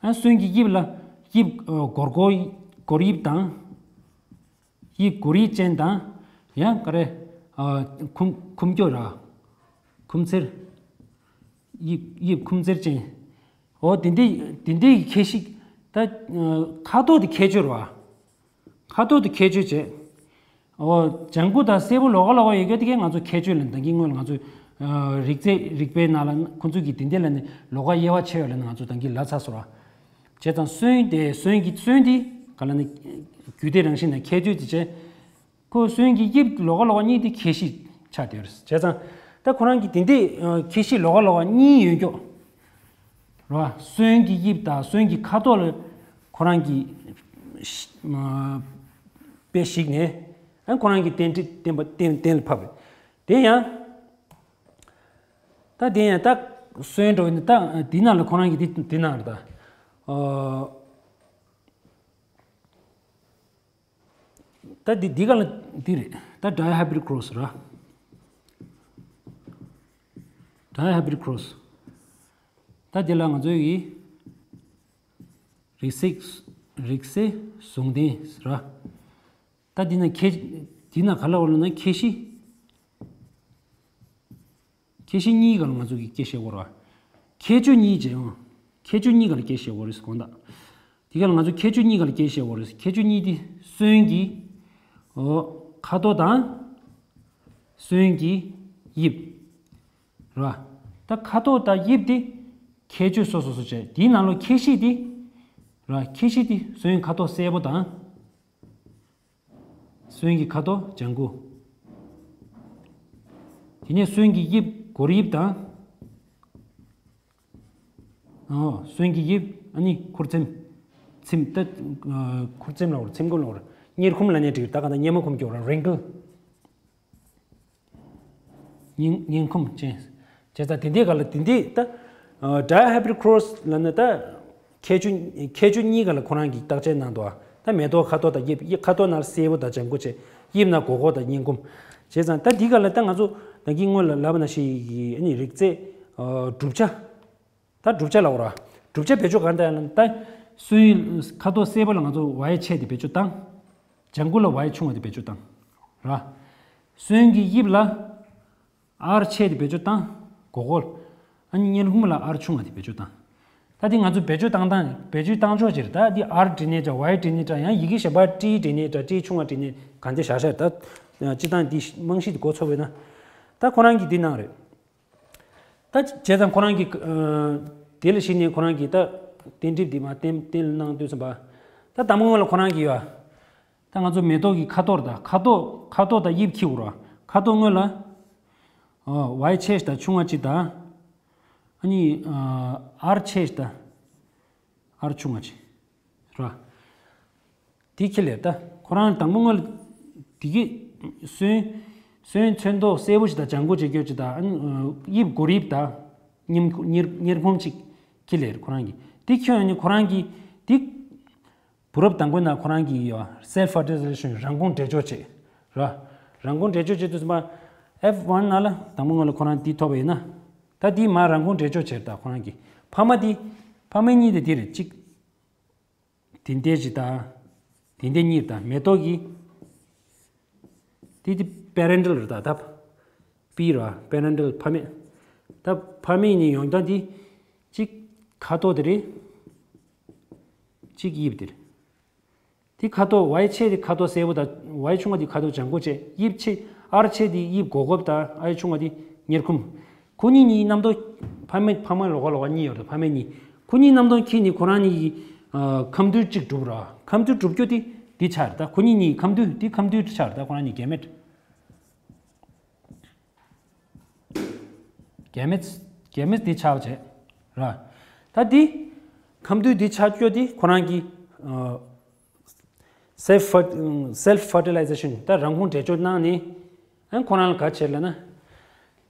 ཨ་སོན་གྱི་དབྱིབས་ལ་དབྱིབས་ཨ་སྒོར་སྒོར་སྒོར་དབྱིབས་དང་། དབྱིབས་སྒོར་དབྱིབས་ཅན་དང་། ཡང་ག་རེ། ཨ་ཁུམ་ཁུམ་སྐྱོ་ར། ཁུམ་ཚེར། དབྱིབས་དབྱིབས་ཁུམ་ཚེར་ཅན། འོ་དེ་འདྲའི་དེ་འདྲའི་ཁྱད་གཤིས། ད་ཨ་ཁ་དོག་དེ་ཁྱད་ཆོས་རེད་བ། ཁ་དོག་དེ་ཁྱད་ཆོས་བྱས། འོ་ལྗང་གུ་དང་སེར་པོ་ལོགས་ཀ་ལོགས་ཀ་ཡོད་རྒྱུ་དེ་གས་ང་ཚོ་ཁྱད་ཆོས་ལ་ད་གིན་སྔོན་ལ་ང་ཚོ་ཨ་རིགས་རྩལ་རིག་པའི་ནང་ལ་ཁོ་ཚོ་གིས་དེ་འདྲ་ལབ་ནས་ལོགས་ཀ་དབྱེ་བ་ཕྱེ་ཡོད་ལབ་ནས་ང་ཚོ་ད་གིན་ལབ་ཚར་སོང་ར། བྱས་ཙང་སོན་དེ་སོན་གྱི་སོན་དེ་ག་ལབ་ན་རྒྱུད་སྡེ་རང་བཞིན་ནས་ཁྱད་ཆོས་དེ་བྱས། ཁོ་སོན་གྱི་དབྱིབས་ལོགས་ཀ་ལོགས་ཀ་གཉིས་དེ་ཁྱད་གཤིས་ཆགས་བསྡད་ཡོད་རེད། བྱས་ཙང་ད་ཁོ་རང་གི་དེ་འདྲའི་ཨ་ཁྱད་གཤིས་ལོགས་ཀ་ལོགས་ཀ་གཉིས་ཡོད་རྒྱུ་རེད་བ། སོན་གྱི་དབྱིབས་དང་སོན་གྱི་ཁ་དོག་ལ་ཁོ་རང་གི་ཤ་ཨ་དཔེ་གཞིགས་ནས། ཨ་ཁོ་རང་གི་གཏན་ཁྲིམས་གཏན་པ་གཏན་གཏན་ལ་ཕབ་པ་དེ་ཡང་། ད་དེ་ཡང་ད་སོན་འགྲོ་ཡིན་ད། འདི་ནང་ལ་ཁོ་རང་གི་དེ་དེ་ནང་རེད་ད། ཨ། ད་འདི་འདི་ག་ལ་འདི་རེད། ད་ཌའི་ཧའི་བྷི་རིཌ་ཁོ་རོ་སི་ར། ཌའི་ཧའི་བྷི་རིཌ་ཁོ་རོ་སི། ད་འདི་ལ་ང་ཚོའི་གི་རིགས་སད་རིགས་སད་ཟུང་ལྡན་ར། ད་འདི་ན་ཁྱད་འདི་ན་ག་ལ་འོ་ལ་ན་ཁྱད་གཤིས། ཁྱད་གཤིས་གཉིས་ག་ལ་ང་ཚོ་གི་སྐད་བཤད་དགོས་རེད་བ། ཁྱད་ཆོས་གཉིས་བྱས་ཡོང་། ཁྱད་ཆོས་གཉིས་ག་ལ་སྐད་བཤད་དགོས་རེད་དགོངས་དག་དེ་ག་ལ་ང་ཚོ་ཁྱད་ཆོས་གཉིས་ག་ལ་སྐད་བཤད་དགོས་རེད། ཁྱད་ཆོས་གཉིས་དེ་སོན་གྱི་འོ་ཁ་དོག་དང་། སོན་གྱི་དབྱིབས། རེད་བ། ད་ཁ་དོག་དང་དབྱིབས་དེ་ཁྱད་ཆོས་སོ་སོ་སོ་བྱས། དེའི་ནང་ལོགས་ཁྱད་གཤིས་དེ་ ར། ཁྱད་གཞི་དེ་སོན་ཁ་དོག་སེར་པོ་དང་། སོན་གྱི་ཁ་དོག་ལྗང་གུ། དེ་ནས་སོན་གྱི་དབྱིབས་སྒོར་དབྱིབས་དང་། ཨོ། སོན་གྱི་དབྱིབས། ཨ་ནི་ཁུར་ཚེམ། ཚེམ་ད། ཨ། ཁུར་ཚེམ་ལབ་དགོས་རེད། ཚེམ་སྐུམ་ལབ་དགོས་རེད། གཉེར་ཁུམ་ལབ་ནའི་འགྲིག་ད་ག་ད་གཉེར་མ་ཁུམ་སྐྱོར་ར། རིང་ཀལ། གཉེར། གཉེར་ཁུམ་ཅན། བྱས་ཙང་དེ་འདྲའི་སྒང་ལ་དེ་འདྲའི་ད། ཨ། ཌའི་ཧའི་བྷི་རི་ཌི་ཀོ་རོ་སི་ལབ་ན་ད། ཁྱད་ཆོས། ཁྱད་ཆོས་གཉིས་སྒང་ལ་ཁོ་རང་གིས་བརྟག་དཔྱད་གནང་འདུག་ད་མེ་ཏོག་ཁ་དོག་དང་དབྱིབས། ཁ་དོག་ནང་ལ་སེར་པོ་དང་ལྗང་གུ་བྱས། དབྱིབས་ནང་སྒོར་སྒོར་དང་གཉེར་ཁུམ། བྱས་ཙང་ད་འདི་སྒང་ལ་ད་ང་ཚོ་ད་གིན་སྔོན་ལ་ལབ་པ་ནང་བཞིན་གྱི་ཨ་ནི་རིགས་རྫས། ཨ། གྲུབ་ཆ། ད་གྲུབ་ཆ་ལབ་དགོས་ར། གྲུབ་ཆ་བེད་སྤྱོད་ག་འདྲ་ཡང་ད། སོན་ཁ་དོག་སེར་པོ་ལ་ང་ཚོ་ཝའི་ཆེ་དེ་བེད་སྤྱོད་བཏང་། ལྗང་གུ་ལ་ཝའི་ཆུང་བ་དེ་བེད་སྤྱོད་བཏང་། ར། སོན་གྱི་དབྱིབས་ལ་ཨར་ཆེ་དེ་བེད་སྤྱོད་བཏང་། སྒོར་སྒོར། ཨ་ནི་གཉེར་ཁུམ་ལ་ཨར་ཆུང་བ་དེ་བེད་སྤྱོད་བཏང་། ད་དེ་ང་ཚོ་བེད་སྤྱོད་བཏང་སྟངས། བེད་སྤྱོད་བཏང་ཕྱོགས་ཅིག་རེད། ད་དེ་ཨར་བྲིས་ནའི་འདྲ། ཝའི་བྲིས་ནའི་འདྲ། ཡང་ཡི་གེ་གཞན་པ་ཏྲི་བྲིས་ནའི་འདྲ། ཏྲི་ཆུང་བ་བྲིས་ནའི་གང་དེ་བཞག་བཞག་རེད། ད་སྤྱིར་བཏང་དེ་རྨང་གཞི་དེ་འགོ་ཚུགས་པ་ཡིན་ན། ད་ཁོ་རང་གིས་འདི་གནང་རེད། ད་བྱས་ཙང་ཁོ་རང་གིས། ཨ། དེ་ལ་གཞིགས་ནས་ཁོ་རང་གིས་ད་རྟེན་འབྲེལ་འདི་མར་གཏན་གཏན་ལ་གནང་དུས་ཙམ་པ། ད་དང་པོ་སྔོན་ལ་ཁོ་རང་གིས་ཡ། ད་ང་ཚོ་མེ་ཏོག་གི་ཁ་དོག་རེད། ད་ཁ་དོག་ཁ་དོག་དང་དབྱིབས་འཁྱེར་དགོས་རེད། ཁ་དོག་སྔོན་ལ། ཨ། ཝའི་ཆེ་ཞིག་དང་ཆུང་བ་གཅིག་དང་། ཨ་ནི། ཨ། ཨར་ཆེ་ཞིག་དང་ཨར་ཆུང་བ་གཅིག་ར། དེ་འཁྱེར་ལེ། ད་ཁོ་རང་དང་པོ་སྔོན་ལ་དེ་གི་སོན། སོན་ཚོན་མདོག་སེར་པོ་ཞིག་དང་ལྗང་གུ་བྱེད་རྒྱུ་ཅིག་དང་། ཨ་ནི་དབྱིབས་སྒོར་དབྱིབས་དང་། གཉེར། གཉེར། གཉེར་ཁུམ་གཅིག་འཁྱེར་ལེ། ཁོ་རང་གིས་དེ་འཁྱེར་ཡོང་ནས་ཁོ་རང་གིས་དེ། བུ་རབས་དང་པོའི་ནང་ཁོ་རང་གིས་ཡོད། སེལ་ཕར་ཊི་ལའི་ཛེ་ཤན། རང་ཁོངས་འདྲེས་སྦྱོར་བྱེད། ར། རང་ཁོངས་འདྲེས་སྦྱོར་བྱེད་དུས་ཙམ་པ། ཨེཕ་ཝན་ནང་ལ་དང་པོ་སྔོན་ལ་ཁོ་རང་དེ་ཐོབ་པ་ཡིན་ན། ད་དེ་མར་རང་ཁོངས་འདྲེས་སྦྱོར་བྱེད། ད་ཁོ་རང་གིས་ཕ་མ་དེ། ཕ་མ་གཉིས་དེ་དེ་རེད། གཅིག་དེ་འདྲ་ཞིག་དང་། དེ་འདྲ་གཉིས་དང་། མེ་ཏོག་གི་དེ་དེ་པེ་རེན་ཊལ་རེད། ད་ད་པི་ར། པེ་རེན་ཊལ་ཕ་མེས། ད་ཕ་མེས་གཉིས་ཡོང་སྟངས་དེ། གཅིག་ཁ་དོག་དེ་རེད། གཅིག་དབྱིབས་དེ་རེད། དེ་ཁ་དོག་ཝའི་ཆེ་དེ་ཁ་དོག་སེར་པོ་དང་། ཝའི་ཆུང་བ་དེ་ཁ་དོག་ལྗང་གུ་བྱས། དབྱིབས་ཆེ། ཨར་ཆེ་དེ་དབྱིབས་སྒོར་སྒོར་དང་། ཨར་ཆུང་བ་དེ་གཉེར་ཁུམ། ཁོ་གཉིས་གཉིས་རྣམ་རྟོག་ཕ་མ། ཕ་མ་ལོགས་ཀ་ལོགས་ཀ་གཉིས་ཡོད་རེད། ཕ་མ་གཉིས། ཁོ་གཉིས་རྣམ་རྟོག་འཁྱེར་ནས་ཁོ་རང་གཉིས་ཀྱི། ཨ། ཁམས་འདུས་གཅིག་གྲུབ་ར། ཁམས་འདུས་གྲུབ་རྒྱུ་དེ་འདི་ཆགས་རེད། ད་ཁོ་གཉིས་གཉིས་ཁམས་འདུས་དེ། ཁམས་འདུས་ཆགས་རེད། ད་ཁོ་རང་གཉིས་གེ་མེཊ། གེ་མེཊ། གེ་མེཊ་འདི་ཆགས་བྱས་ར། ད་འདི་ཁམས་འདུས་འདི་ཆགས་རྒྱུ་དེ་ཁོ་རང་གི། ཨ། སེལ་ཕར། སེལ་ཕར་ཊི་ལའི་ཛེ་ཤན། ད་རང་ཁོངས་འདྲེས་སྦྱོར་གནང་ནས། ཨ། ཁོ་རང་ལ་ག་བྱེད་ལབ་ན།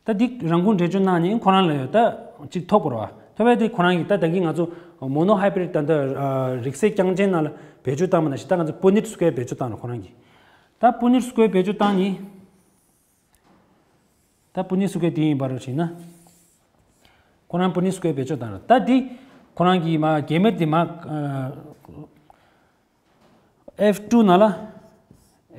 ད་འདི་རང་ཁོངས་འདྲེས་སྦྱོར་གནང་ནས་ཁོ་རང་ལ་ཡོད། ད་གཅིག་ཐོབ་དགོས་རེད་པ། ཐོབ་པ་དེ་ཁོ་རང་གིས། ད་ད་གིན་ང་ཚོ་མོ་ནོ་ཧའི་བྷི་རིཌ་ད་ལྟ། ཨ། རིགས་སྲས་རྐྱང་ཅན་ནང་ལ་བེད་སྤྱོད་བཏང་བ་ནང་བཞིན། ད་ང་ཚོ་པུ་ནེཊ་སི་ཀོ་ཡར་བེད་སྤྱོད་བཏང་རེད་ཁོ་རང་གིས། ད་པུ་ནེཊ་སི་ཀོ་ཡར་བེད་སྤྱོད་བཏང་ནས། ད་པུ་ནེཊ་སི་ཀོ་ཡར་དེ་ཡིན་པ་རེད་བྱས་ན། ཁོ་རང་པུ་ནེཊ་སི་ཀོ་ཡར་བེད་སྤྱོད་བཏང་རེད། ད་འདི་ཁོ་རང་གིས་མར་གེ་མེཊ་དེ་མར། ཨ། ཨེཕ་ཊུ་ནང་ལ།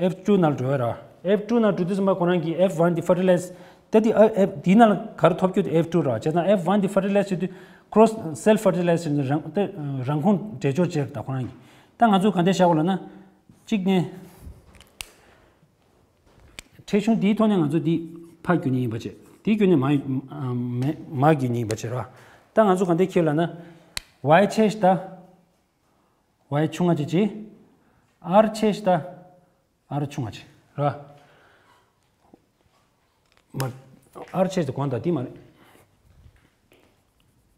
ཨེཕ་ཊུ་ནང་ལ་འགྲོ་ཡ་ར། ཨེཕ་ཊུ་ནང་འགྲོ་དུས་ཙམ་པ་ཁོ་རང་གིས་ཨེཕ་ཝན་དེ་ཕར་ཊི་ལའི་ཛི། ད་དེ། ཨ། ཨེཕ་དེའི་ནང་ལ་ག་རེ་ཐོབ་རྒྱུ་དེ་ཨེཕ་ཊུ་ར། བྱས་ཙང་ཨེཕ་ཝན་དེ་ཕར་ཊི་ལའི་ཛི་བྱེད་དུས་ཁོ་རང་སེལ་ཕར་ཊི་ལའི་ཛེ་ཤན། རང་། ད་རང་ཁོངས་འདྲེས་སྦྱོར་བྱས་རེད། ད་ཁོ་རང་གིས། ད་ང་ཚོ་ག་འདྲ་བྱ་དགོས་ལབ་ན། གཅིག་ནས། ཕྲད་གཞུང་འདིའི་ཐོག་ནས་ང་ཚོ་འདི་ཕར་བསྒྱུར་ནི་ཡིན་པ་བྱས། འདི་བསྒྱུར་ནས་མར། ཨ། མར། མར་བསྒྱུར་ནི་ཡིན་པ་བྱས་ར། ད་ང་ཚོ་ག་འདྲ་འཁྱེར་ལབ་ན། ཝའི་ཆེ་ཞིག་དང་ཝའི་ཆུང་བ་ཅིག་བྱས། ཨར་ཆེ་ཞིག་དང་ཨར་ཆུང་བ་ཅིག་ར། མ། ཨར་ཆེ་ཞིག་དང་གོང་དང་འདི་མ་རེད།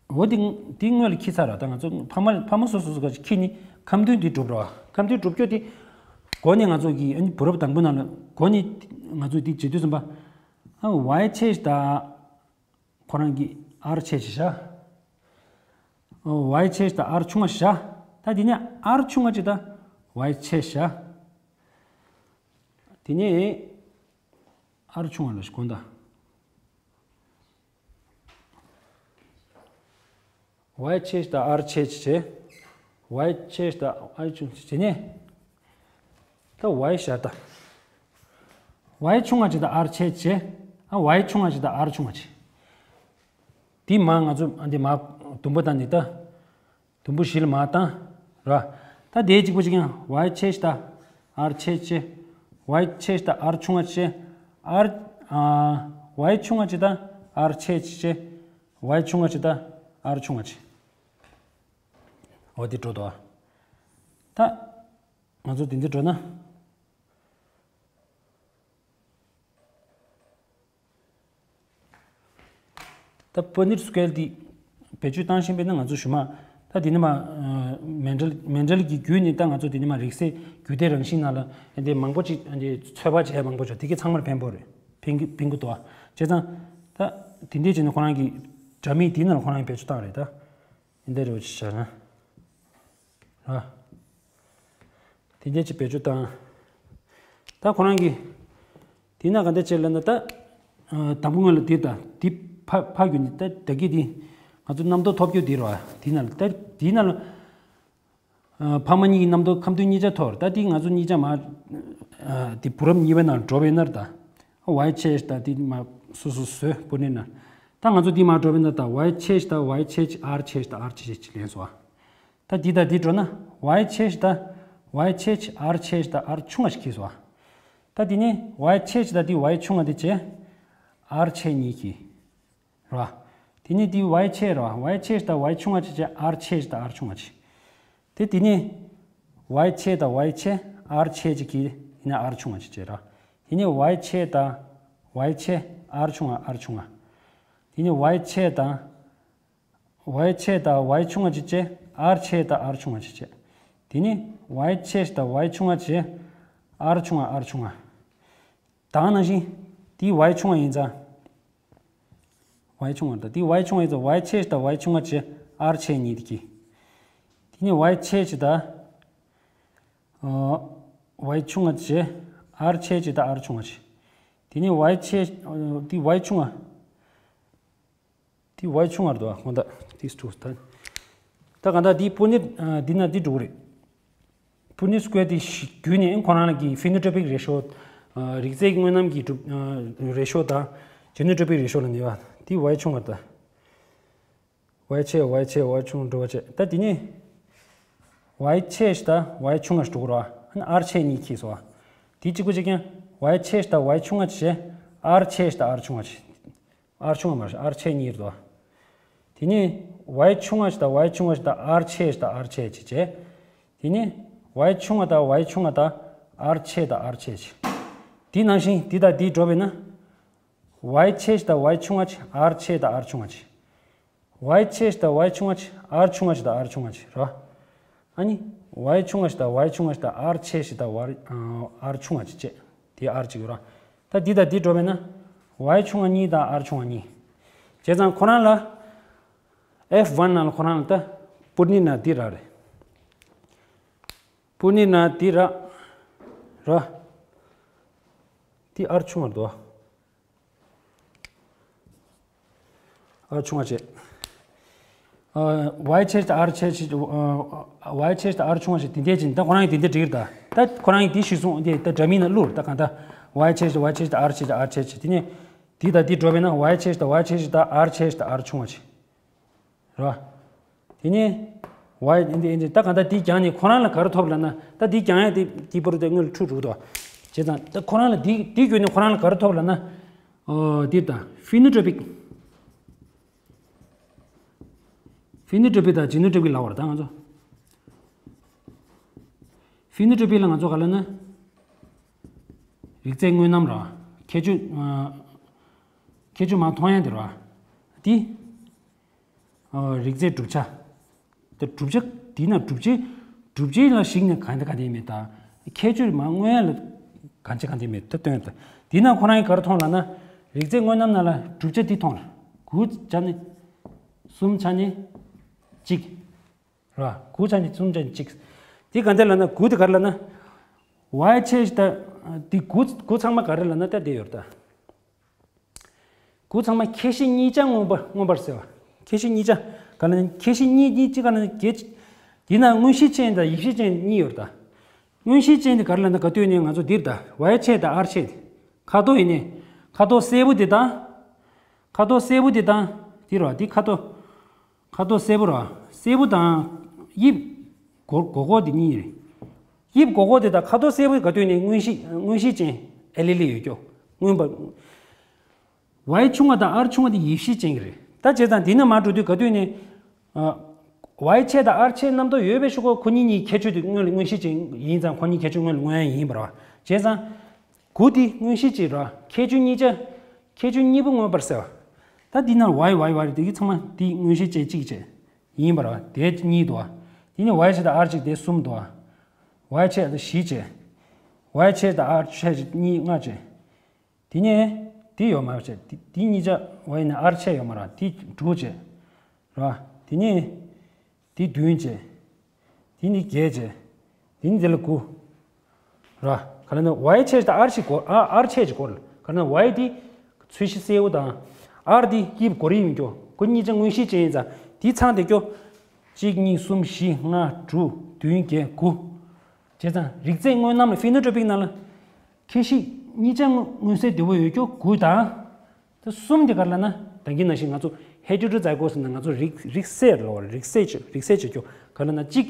འོ། འདི། འདི་སྔོན་ལ་འཁྱེར་ཚར་ར། ད་ང་ཚོ་ཕ་མ། ཕ་མ་སོ་སོ་སོ་ག་ཅིག་འཁྱེར་ནས་ཁམས་འདུས་འདི་གྲུབ་ར། ཁམས་འདུས་གྲུབ་རྒྱུ་དེ། འགོ་ནས་ང་ཚོ་གི། ཨ་ནི་བུ་རབས་དང་པོ་ནང་ལ་འགོ་ནས་ང་ཚོ་འདི་བྱེད་དུས་ཙམ་པ། ཨ། ཝའི་ཆེ་ཞིག་དང་ཁོ་རང་གི་ཨར་ཆེ་ཞིག་བཞག། ཝའི་ཆེ་ཞིག་དང་ཨར་ཆུང་བ་ཞིག་བཞག། ད་དེ་ནས་ཨར་ཆུང་བ་ཅིག་དང་ཝའི་ཆེ་ཞིག་བཞག། དེ་ནས་ཨར་ཆུང་བ་ལ་ཞིག་གོང་དང་། ཝའི་ཆེ་ཞིག་དང་ཨར་ཆེ་ཞིག་བྱས། ཝའི་ཆེ་ཞིག་དང་ཨར་ཆུང་ཞིག་བྱས་ནས། ད་ཝའི་བཞག་ད། ཝའི་ཆུང་བ་ཅིག་དང་ཨར་ཆེ་ཞིག་བྱས། ཨ། ཝའི་ཆུང་བ་ཅིག་དང་ཨར་ཆུང་བ་ཅིག། དེ་མར་ང་ཚོ། ཨ། འདི་མར་དུམ་བུ་བཏང་ནས་ད། དུམ་བུ་བཞི་ལ་མར་བཏང་ར། ད་དེ་གཅིག་པ་གཅིག་རྐྱང་། ཝའི་ཆེ་ཞིག་དང་ཨར་ཆེ་ཞིག་བྱས། ཝའི་ཆེ་ཞིག་དང་ཨར་ཆུང་བ་ཞིག་བྱས། ཨར། ཨ། ཝའི་ཆུང་བ་ཅིག་དང་ཨར་ཆེ་ཞིག་བྱས། ཝའི་ཆུང་བ་ཅིག་དང་ཨར་ཆུང་བ་ཅིག། འོ། དེ་འགྲོ་འདུག་ཨ། ད་ང་ཚོ་དེ་འདྲ་འགྲོ་ན། ད་པུ་ནེཊ་སི་ཀོ་ཡར་འདི་བེད་སྤྱོད་བཏང་བཞིན་པས་ན། ང་ཚོ་གཞུག་མ་ད་འདི་ནས་མར་མེ་ཌལ་མེ་ཌལ་གྱི་བརྒྱུད་ནས། ད་ང་ཚོ་འདི་ནས་མར་རིགས་སའི་རྒྱུད་སྡེ་རང་བཞིན་ནང་ལ་འདི་མང་པོ་ཅིག་འདི་ཚོད་དཔག་བྱས་མང་པོ་ཅིག་དེ་ག་ཚང་མར་ཕན་པོ་རེད། ཕན་གི་ཕན་གི་འདུག་ཨ། བྱས་ཙང་ད་དེ་འདྲས་བྱས་ནས་ཁོ་རང་གི་འདྲ་མིན་དེ་ནང་ལ་ཁོ་རང་གིས་བེད་སྤྱོད་བཏང་རེད། ད་འདི་འདྲས་རེད་བྱས་ན། ཨ། དེ་འདྲས་ཅིག་བེད་སྤྱོད་བཏང་། ད་ཁོ་རང་གིས་དེ་ན་ག་འདྲ་བྱས་ལབ་ན། ད་ཨ་དང་པོ་ང་ལ་དེ་ད་དེ་ཕ་ཕ་རྒྱུད་ནས། ད་ད་གི་དེ་ང་ཚོ་རྣམ་རྟོག་ཐོབ་རྒྱུ་དེ་རེད་བ། དེ་ན་ད་དེ་ན་ལ་ཨ་ཕ་མ་གཉིས་ཀྱི་རྣམ་རྟོག་ཁམས་དོན་གཉིས་ཆ་ཐོབ། ད་དེ་ང་ཚོ་གཉིས་ཆ་མར་ཨ་དེ་བུ་རབས་གཉིས་པའི་ནང་འགྲོ་བས་ན། ད་ཝའི་ཆེ་ད་དེ་མར་སོ་སོ་བཟོས་པུ་ནེཊ་ནང་། ད་ང་ཚོ་དེ་མར་འགྲོ་བས་ན། ད་ཝའི་ཆེ་ད་ཝའི་ཆེ་ཨར་ཆེ་ད་ཨར་ཆེ་ཅིག་ལེན་སོང་ཨ། ད་འདི་དང་འདི་འགྲོ་ན། ཝའི་ཆེ་ཞིག་དང་ཝའི་ཆེ་ཆེ་ཨར་ཆེ་ཞིག་དང་ཨར་ཆུང་བ་ཞིག་གིས་སོ། ད་འདི་ནི་ཝའི་ཆེ་ཞིག་དང་འདི་ཝའི་ཆུང་བ་འདི་བྱས། ཨར་ཆེ་གཉིས་གིས། རེད་བ། དེ་ནི་འདི་ཝའི་ཆེ་རེད་བ། ཝའི་ཆེ་ཞིག་དང་ཝའི་ཆུང་བ་ཞིག་བྱས། ཨར་ཆེ་ཞིག་དང་ཨར་ཆུང་བ་ཞིག་དེ་འདི་ནི་ཝའི་ཆེ་དང་ཝའི་ཆེ་ཨར་ཆེ་ཞིག་གིས་ཡིན་ན་ཨར་ཆུང་བ་ཞིག་བྱས་རེད་བ། དེ་ནི་ཝའི་ཆེ་དང་ཝའི་ཆེ་ཨར་ཆུང་བ་ཨར་ཆུང་བ། དེ་ནི་ཝའི་ཆེ་དང་ཝའི་ཆེ་དང་ཝའི་ཆུང་བ་ཅིག་བྱས། ཨར་ཆེ་དང་ཨར་ཆུང་བ་ཅིག་བྱས། དེ་ནི་ཝའི་ཆེ་དང་ཝའི་ཆུང་བ་བྱས། ཨར་ཆུང་བ་ཨར་ཆུང་བ། ད་ག་ནང་བཞིན་དེ་ཝའི་ཆུང་བ་ཡིན་ཙང་། ཝའི་ཆུང་བ་དང་དེ་ཝའི་ཆུང་བ་ཡིན་ཙང་། ཝའི་ཆེ་དང་ཝའི་ཆུང་བ་བྱས། ཨར་ཆེ་གཉིས་དེ་གི། དེ་ནི་ཝའི་ཆེ་ཅིག་དང་། ཨ། ཝའི་ཆུང་བ་བྱས། ཨར་ཆེ་ཅིག་དང་ཨར་ཆུང་བ་བྱས། དེ་ནི་ཝའི་ཆེ། ཨ། དེ་ཝའི་ཆུང་བ། དེ་ཝའི་ཆུང་བར་འདུག་ཨ། ཁོང་ད་དེ་སུ་ད། ད་ག་ད་དེ་པུ་ནེཊ་ཨ་འདི་ན་འདི་འགྲོ་གི་རེད། པུ་ནེཊ་སི་ཀོ་ཡར་དེ་བརྒྱུད་ནས་ཁོ་རང་གི་ཕི་ནོ་ཊོ་པིག་རེ་ཤོ། ཨ། རིགས་རྫས་ཀྱི་དངོས་རྣམ་གྱི་གྲུབ། ཨ། རེ་ཤོ་དང་ཇི་ནོ་ཊོ་པིག་རེ་ཤོ་ལ་ནི་བ། དེ་ཝའི་ཆུང་བར་ད། ཝའི་ཆེ་ཝའི་ཆེ་ཝའི་ཆུང་འགྲོ་བ་བྱས། ད་དེ་ནས་ཝའི་ཆེ་ཞིག་དང་ཝའི་ཆུང་བ་ཞིག་འགྲོ་གི་རེད་བ། ཨར་ཆེ་གཉིས་ཁྱེར་སོང་བ། དེ་གཅིག་པུ་གཅིག་རྐྱང་། ཝའི་ཆེ་ཞིག་དང་ཝའི་ཆུང་བ་ཅིག་བྱས། ཨར་ཆེ་ཞིག་དང་ཨར་ཆུང་བ་ཅིག་ཨར་ཆུང་བ་མ་རེད། ཨར་ཆེ་གཉིས་རེད་བ། དེ་ནས་ཝའི་ཆུང་བ་ཞིག་དང་ཝའི་ཆུང་བ་ཞིག་དང་ཨར་ཆེ་ཞིག་དང་ཨར་ཆེ་ཅིག་བྱས། དེ་ནས་ཝའི་ཆུང་བ་དང་ཝའི་ཆུང་བ་དང་ཨར་ཆེ་དང་ཨར་ཆེ་ཅིག་དེ་ནང་བཞིན་དེ་དང་དེ་འགྲོ་བས་ན། ཝའི་ཆེ་ཞིག་དང་ཝའི་ཆུང་བ་ཅིག་ཨར་ཆེ་དང་ཨར་ཆུང་བ་ཅིག་ཝའི་ཆེ་ཞིག་དང་ཝའི་ཆུང་བ་ཅིག་ཨར་ཆུང་བ་ཞིག་དང་ཨར་ཆུང་བ་ཅིག་རེད་བ། ཨ་ནི། ཝའི་ཆུང་བ་ཞིག་དང་ཝའི་ཆུང་བ་ཞིག་དང་ཨར་ཆེ་ཞིག་དང་ཝར། ཨར་ཆུང་བ་ཅིག་བྱས། དེ་ཨར་གཅིག་ཡོད་ར། ད་འདི་དང་འདི་འགྲོ་བས་ན། ཝའི་ཆུང་བ་གཉིས་དང་ཨར་ཆུང་བ་གཉིས། བྱས་ཙང་ཁོ་རང་ལ། ཨེཕ་ཝན་ནང་ལ་ཁོ་རང་ལ་ད། པུ་ནེཊ་ནང་འདི་རག་རེད། པུ་ནེཊ་ནང་འདི་རག་ར། འདི་ཨར་ཆུང་བར་འདུག་ཨར་ཆུང་བ་བྱས། ཨ། ཝའི་ཆེ་ཞིག་ཨར་ཆེ་ཞིག་ཨ། ཝའི་ཆེ་ཞིག་ཨར་ཆུང་བ་ཞིག་དེ་འདྲས་ཅིག་ད་ཁོ་རང་གིས་དེ་འདྲས་བྲིས་ད། ད་ཁོ་རང་གིས་དེ་གཞིར་བཟུང་དེ་ད་འདྲ་མིན་ན་བླུགས། ད་གང་ལྟར་ཝའི་ཆེ་ཞིག་ཝའི་ཆེ་ཞིག་ཨར་ཆེ་ཞིག་ཨར་ཆེ་ཞིག་དེ་ནས་དེ་ད་དེ་འགྲོ་བས་ན་ཝའི་ཆེ་ཞིག་ད་ཝའི་ཆེ་ཞིག་ད་ཨར་ཆེ་ཞིག་ད་ཨར་ཆུང་བ་ཞིག་རེད་བ། དེ་ནས་ཝའི་འདི་འདི་ད་གང་ལྟར་དེ་རྒྱང་ནས་ཁོ་རང་ལ་ག་རེ་ཐོབ་ལབ་ན། ད་དེ་རྒྱང་ཡ་དེ་དེ་བར་དེ་སྔོན་ལ་འཁྲུག་འགྲོ་གི་འདུག་བྱས་ཙང་ད་ཁོ་རང་ལ་དེ་དེ་བརྒྱུད་ནས་ཁོ་རང་ལ་ག་རེ་ཐོབ་ལབ་ན། ཨོ། འདི་ད་ཕི་ནོ་ཊོ་པིག་ཕི་ནོ་ཊོ་པིག་དང་ཇི་ནོ་ཊོ་པིག་ལབ་པ་རེད་ད་ང་ཚོ། ཕི་ནོ་ཊོ་པིག་ལ་ང་ཚོ་ག་ལབ་ན། རིགས་རྫས་དངོས་རྣམ་ར། ཁྱད་ཆོས། ཨ། ཁྱད་ཆོས་མར་མཐོང་ཡ་དེ་ར། དེ། ཨ། རིགས་རྫས་གྲུབ་ཆ། དེ་གྲུབ་ཆ་དེ་ན་གྲུབ་ཆའི་གྲུབ་ཆའི་ལ་གཞིགས་ནས་གང་དེ་གང་དེ་མེད་ད། ཁྱད་ཆོས་མར་མངོན་ཡ་ལ་གང་ཆེ་གང་དེ་མེད་ད་སྟོན་ད། དེ་ན་ཁོ་རང་གིས་ག་རེ་མཐོང་ལབ་ན། རིགས་རྫས་དངོས་རྣམ་ནང་ལ་གྲུབ་ཆ་འདི་མཐོང་ལ། དགུ་བྱས་ནས་གསུམ་བྱས་ནས་གཅིག་ར། དགུ་བྱས་ནས་གསུམ་བྱས་ནས་གཅིག་དེ་ག་འདྲ་ལབ་ན། དགུ་དེ་ག་རེ་ལབ་ན། ཝའི་ཆེ་ཞིག་ད། དེ་དགུ་དགུ་ཚང་མ་ག་རེ་ལབ་ན་ད་དེ་ཡོད་ད། དགུ་ཚང་མ་ཁྱད་གཞི་གཉིས་ཆ་མངོན་པ་མངོན་པར་གསལ་བ། ཁྱད་གཞི་གཉིས་ཆ་ག་ལབ་ན། ཁྱད་གཞི་གཉིས་གཉིས་གཅིག་ག་ལབ་ན་བརྒྱད། དེ་ན་མངོན་གཞི་ཅན་དང་ཡིབ་གཞི་ཅན་གཉིས་ཡོད་ད། མངོན་གཞི་ཅན་དེ་ག་རེ་ལབ་ན། ག་དུས་ནས་ང་ཚོ་འདིར་ད་ཝའི་ཆེ་དང་ཨར་ཆེ་དེ། ཁ་དོག་ཡིན་ནས་ཁ་དོག་སེར་པོ་དེ་དང་། ཁ་དོག་སེར་པོ་དེ་དང་། དེ་ར་དེ་ཁ་དོག་ཁ་དོག་སེར་པོ་ར། སེར་པོ་དང་དབྱིབས་སྒོར་སྒོར་སྒོར་དེ་གཉིས་རེད། དབྱིབས་སྒོར་སྒོར་དེ་དང་ཁ་དོག་སེར་པོ་ག་དུས་ནས་མངོན་གཞི་མངོན་གཞི་ཅན་ཨེ་ལི་ལི་ཡོད་ཀྱོ། མངོན་པ། ཝའི་ཆུང་བ་དང་ཨར་ཆུང་བ་དེ་ཡིབ་གཞི་ཅན་གྱི་རེད། ད་བྱས་ཙང་དེ་ནས་མར་འགྲོ་དུས་ག་དུས་ནས། ཨ། Y་ཆད་དང་R་ཆད་རྣམ་རྟོག་ཡོད་པའི་ཤུགས་ཁོ་ཁོ་གཉིས་གཉིས་ཁྱད་ཆོས་དེ་མངོན་མངོན་གཞི་ཅན་ཡིན་ཙང་ཁོ་གཉིས་ཁྱད་ཆོས་མངོན་མངོན་ཡ་ཡིན་པ་རེད་བ། བྱས་ཙང་། དགུ་དེ་མངོན་གཞི་ཅན་རེད་བ། ཁྱད་ཆོས་གཉིས་ཆ། ཁྱད་ཆོས་གཉིས་པོ་མངོན་པར་གསལ་བ། ད་འདི་ན་Y Y Y་དེ་གི་ཚང་མ་དེ་མངོན་གཞི་ཅན་གཅིག་བྱས། ཡིན་པ་རེད་བ། དེ་གཉིས་འདུག་བ། དེ་ནི་Y་ཆད་དང་R་གཅིག་དེ་གསུམ་འདུག་བ། Y་ཆད་དང་བཞི་བྱས། Y་ཆད་དང་R་ཆད་གཉིས་ལྔ་བྱས། དེ་ནས་དེ་ཡོད་མ་རེད་བྱས། དེ་དེ་གཉིས་ཆ་བ་ཡིན་ན་R་ཆད་ཡོད་མ་རེད། དེ་དྲུག་བྱས། རེད་བ། དེ་ནས་དེ་བདུན་བྱས། དེ་ནས་བརྒྱད་བྱས། དེ་ནས་དེ་ལ་དགུ། རེད་བ། ག་ལ་ན་Y་ཆད་དང་R་ཆད་གོ་ཨ་R་ཆད་ཀྱི་སྐོར་ལ་ག་ལ་ན་Y་དེ་ཚོས་གཞི་གསལ་བོ་དང་། R་དེ་དབྱིབས་གོ་རིམ་ཡིན་སྐྱོ། ཁོ་གཉིས་ཆ་མངོན་གཞི་ཅན་ཡིན་ཙང་དེ་ཚང་དེ་སྐྱོ། གཅིག་གཉིས་གསུམ་བཞི་ལྔ་དྲུག་བདུན་བརྒྱད་དགུ། བྱས་ཙང་རིགས་རྫས་དངོས་རྣམས་ལ་ཕི་ནོ་ཊོ་པིག་ནང་ལ། ཁྱད་གཞི་གཉིས་ཆ་མངོན་གསལ་དོད་པོ་ཡོད་སྐྱོ་དགུ་དང་། ད་གསུམ་དེ་ག་རེ་ལབ་ན་ད་གིན་ནང་བཞིན་ང་ཚོ་ཧེ་ཊེ་རོ་ཛའི་གོ་སི་ཟེར་ན་ང་ཚོ་རིགས་རིགས་སྲས་ལོ་རིགས་སྲས་ཆེ་རིགས་སྲས་ཆེ་སྐྱོ་ག་རེ་ལབ་ན་གཅིག་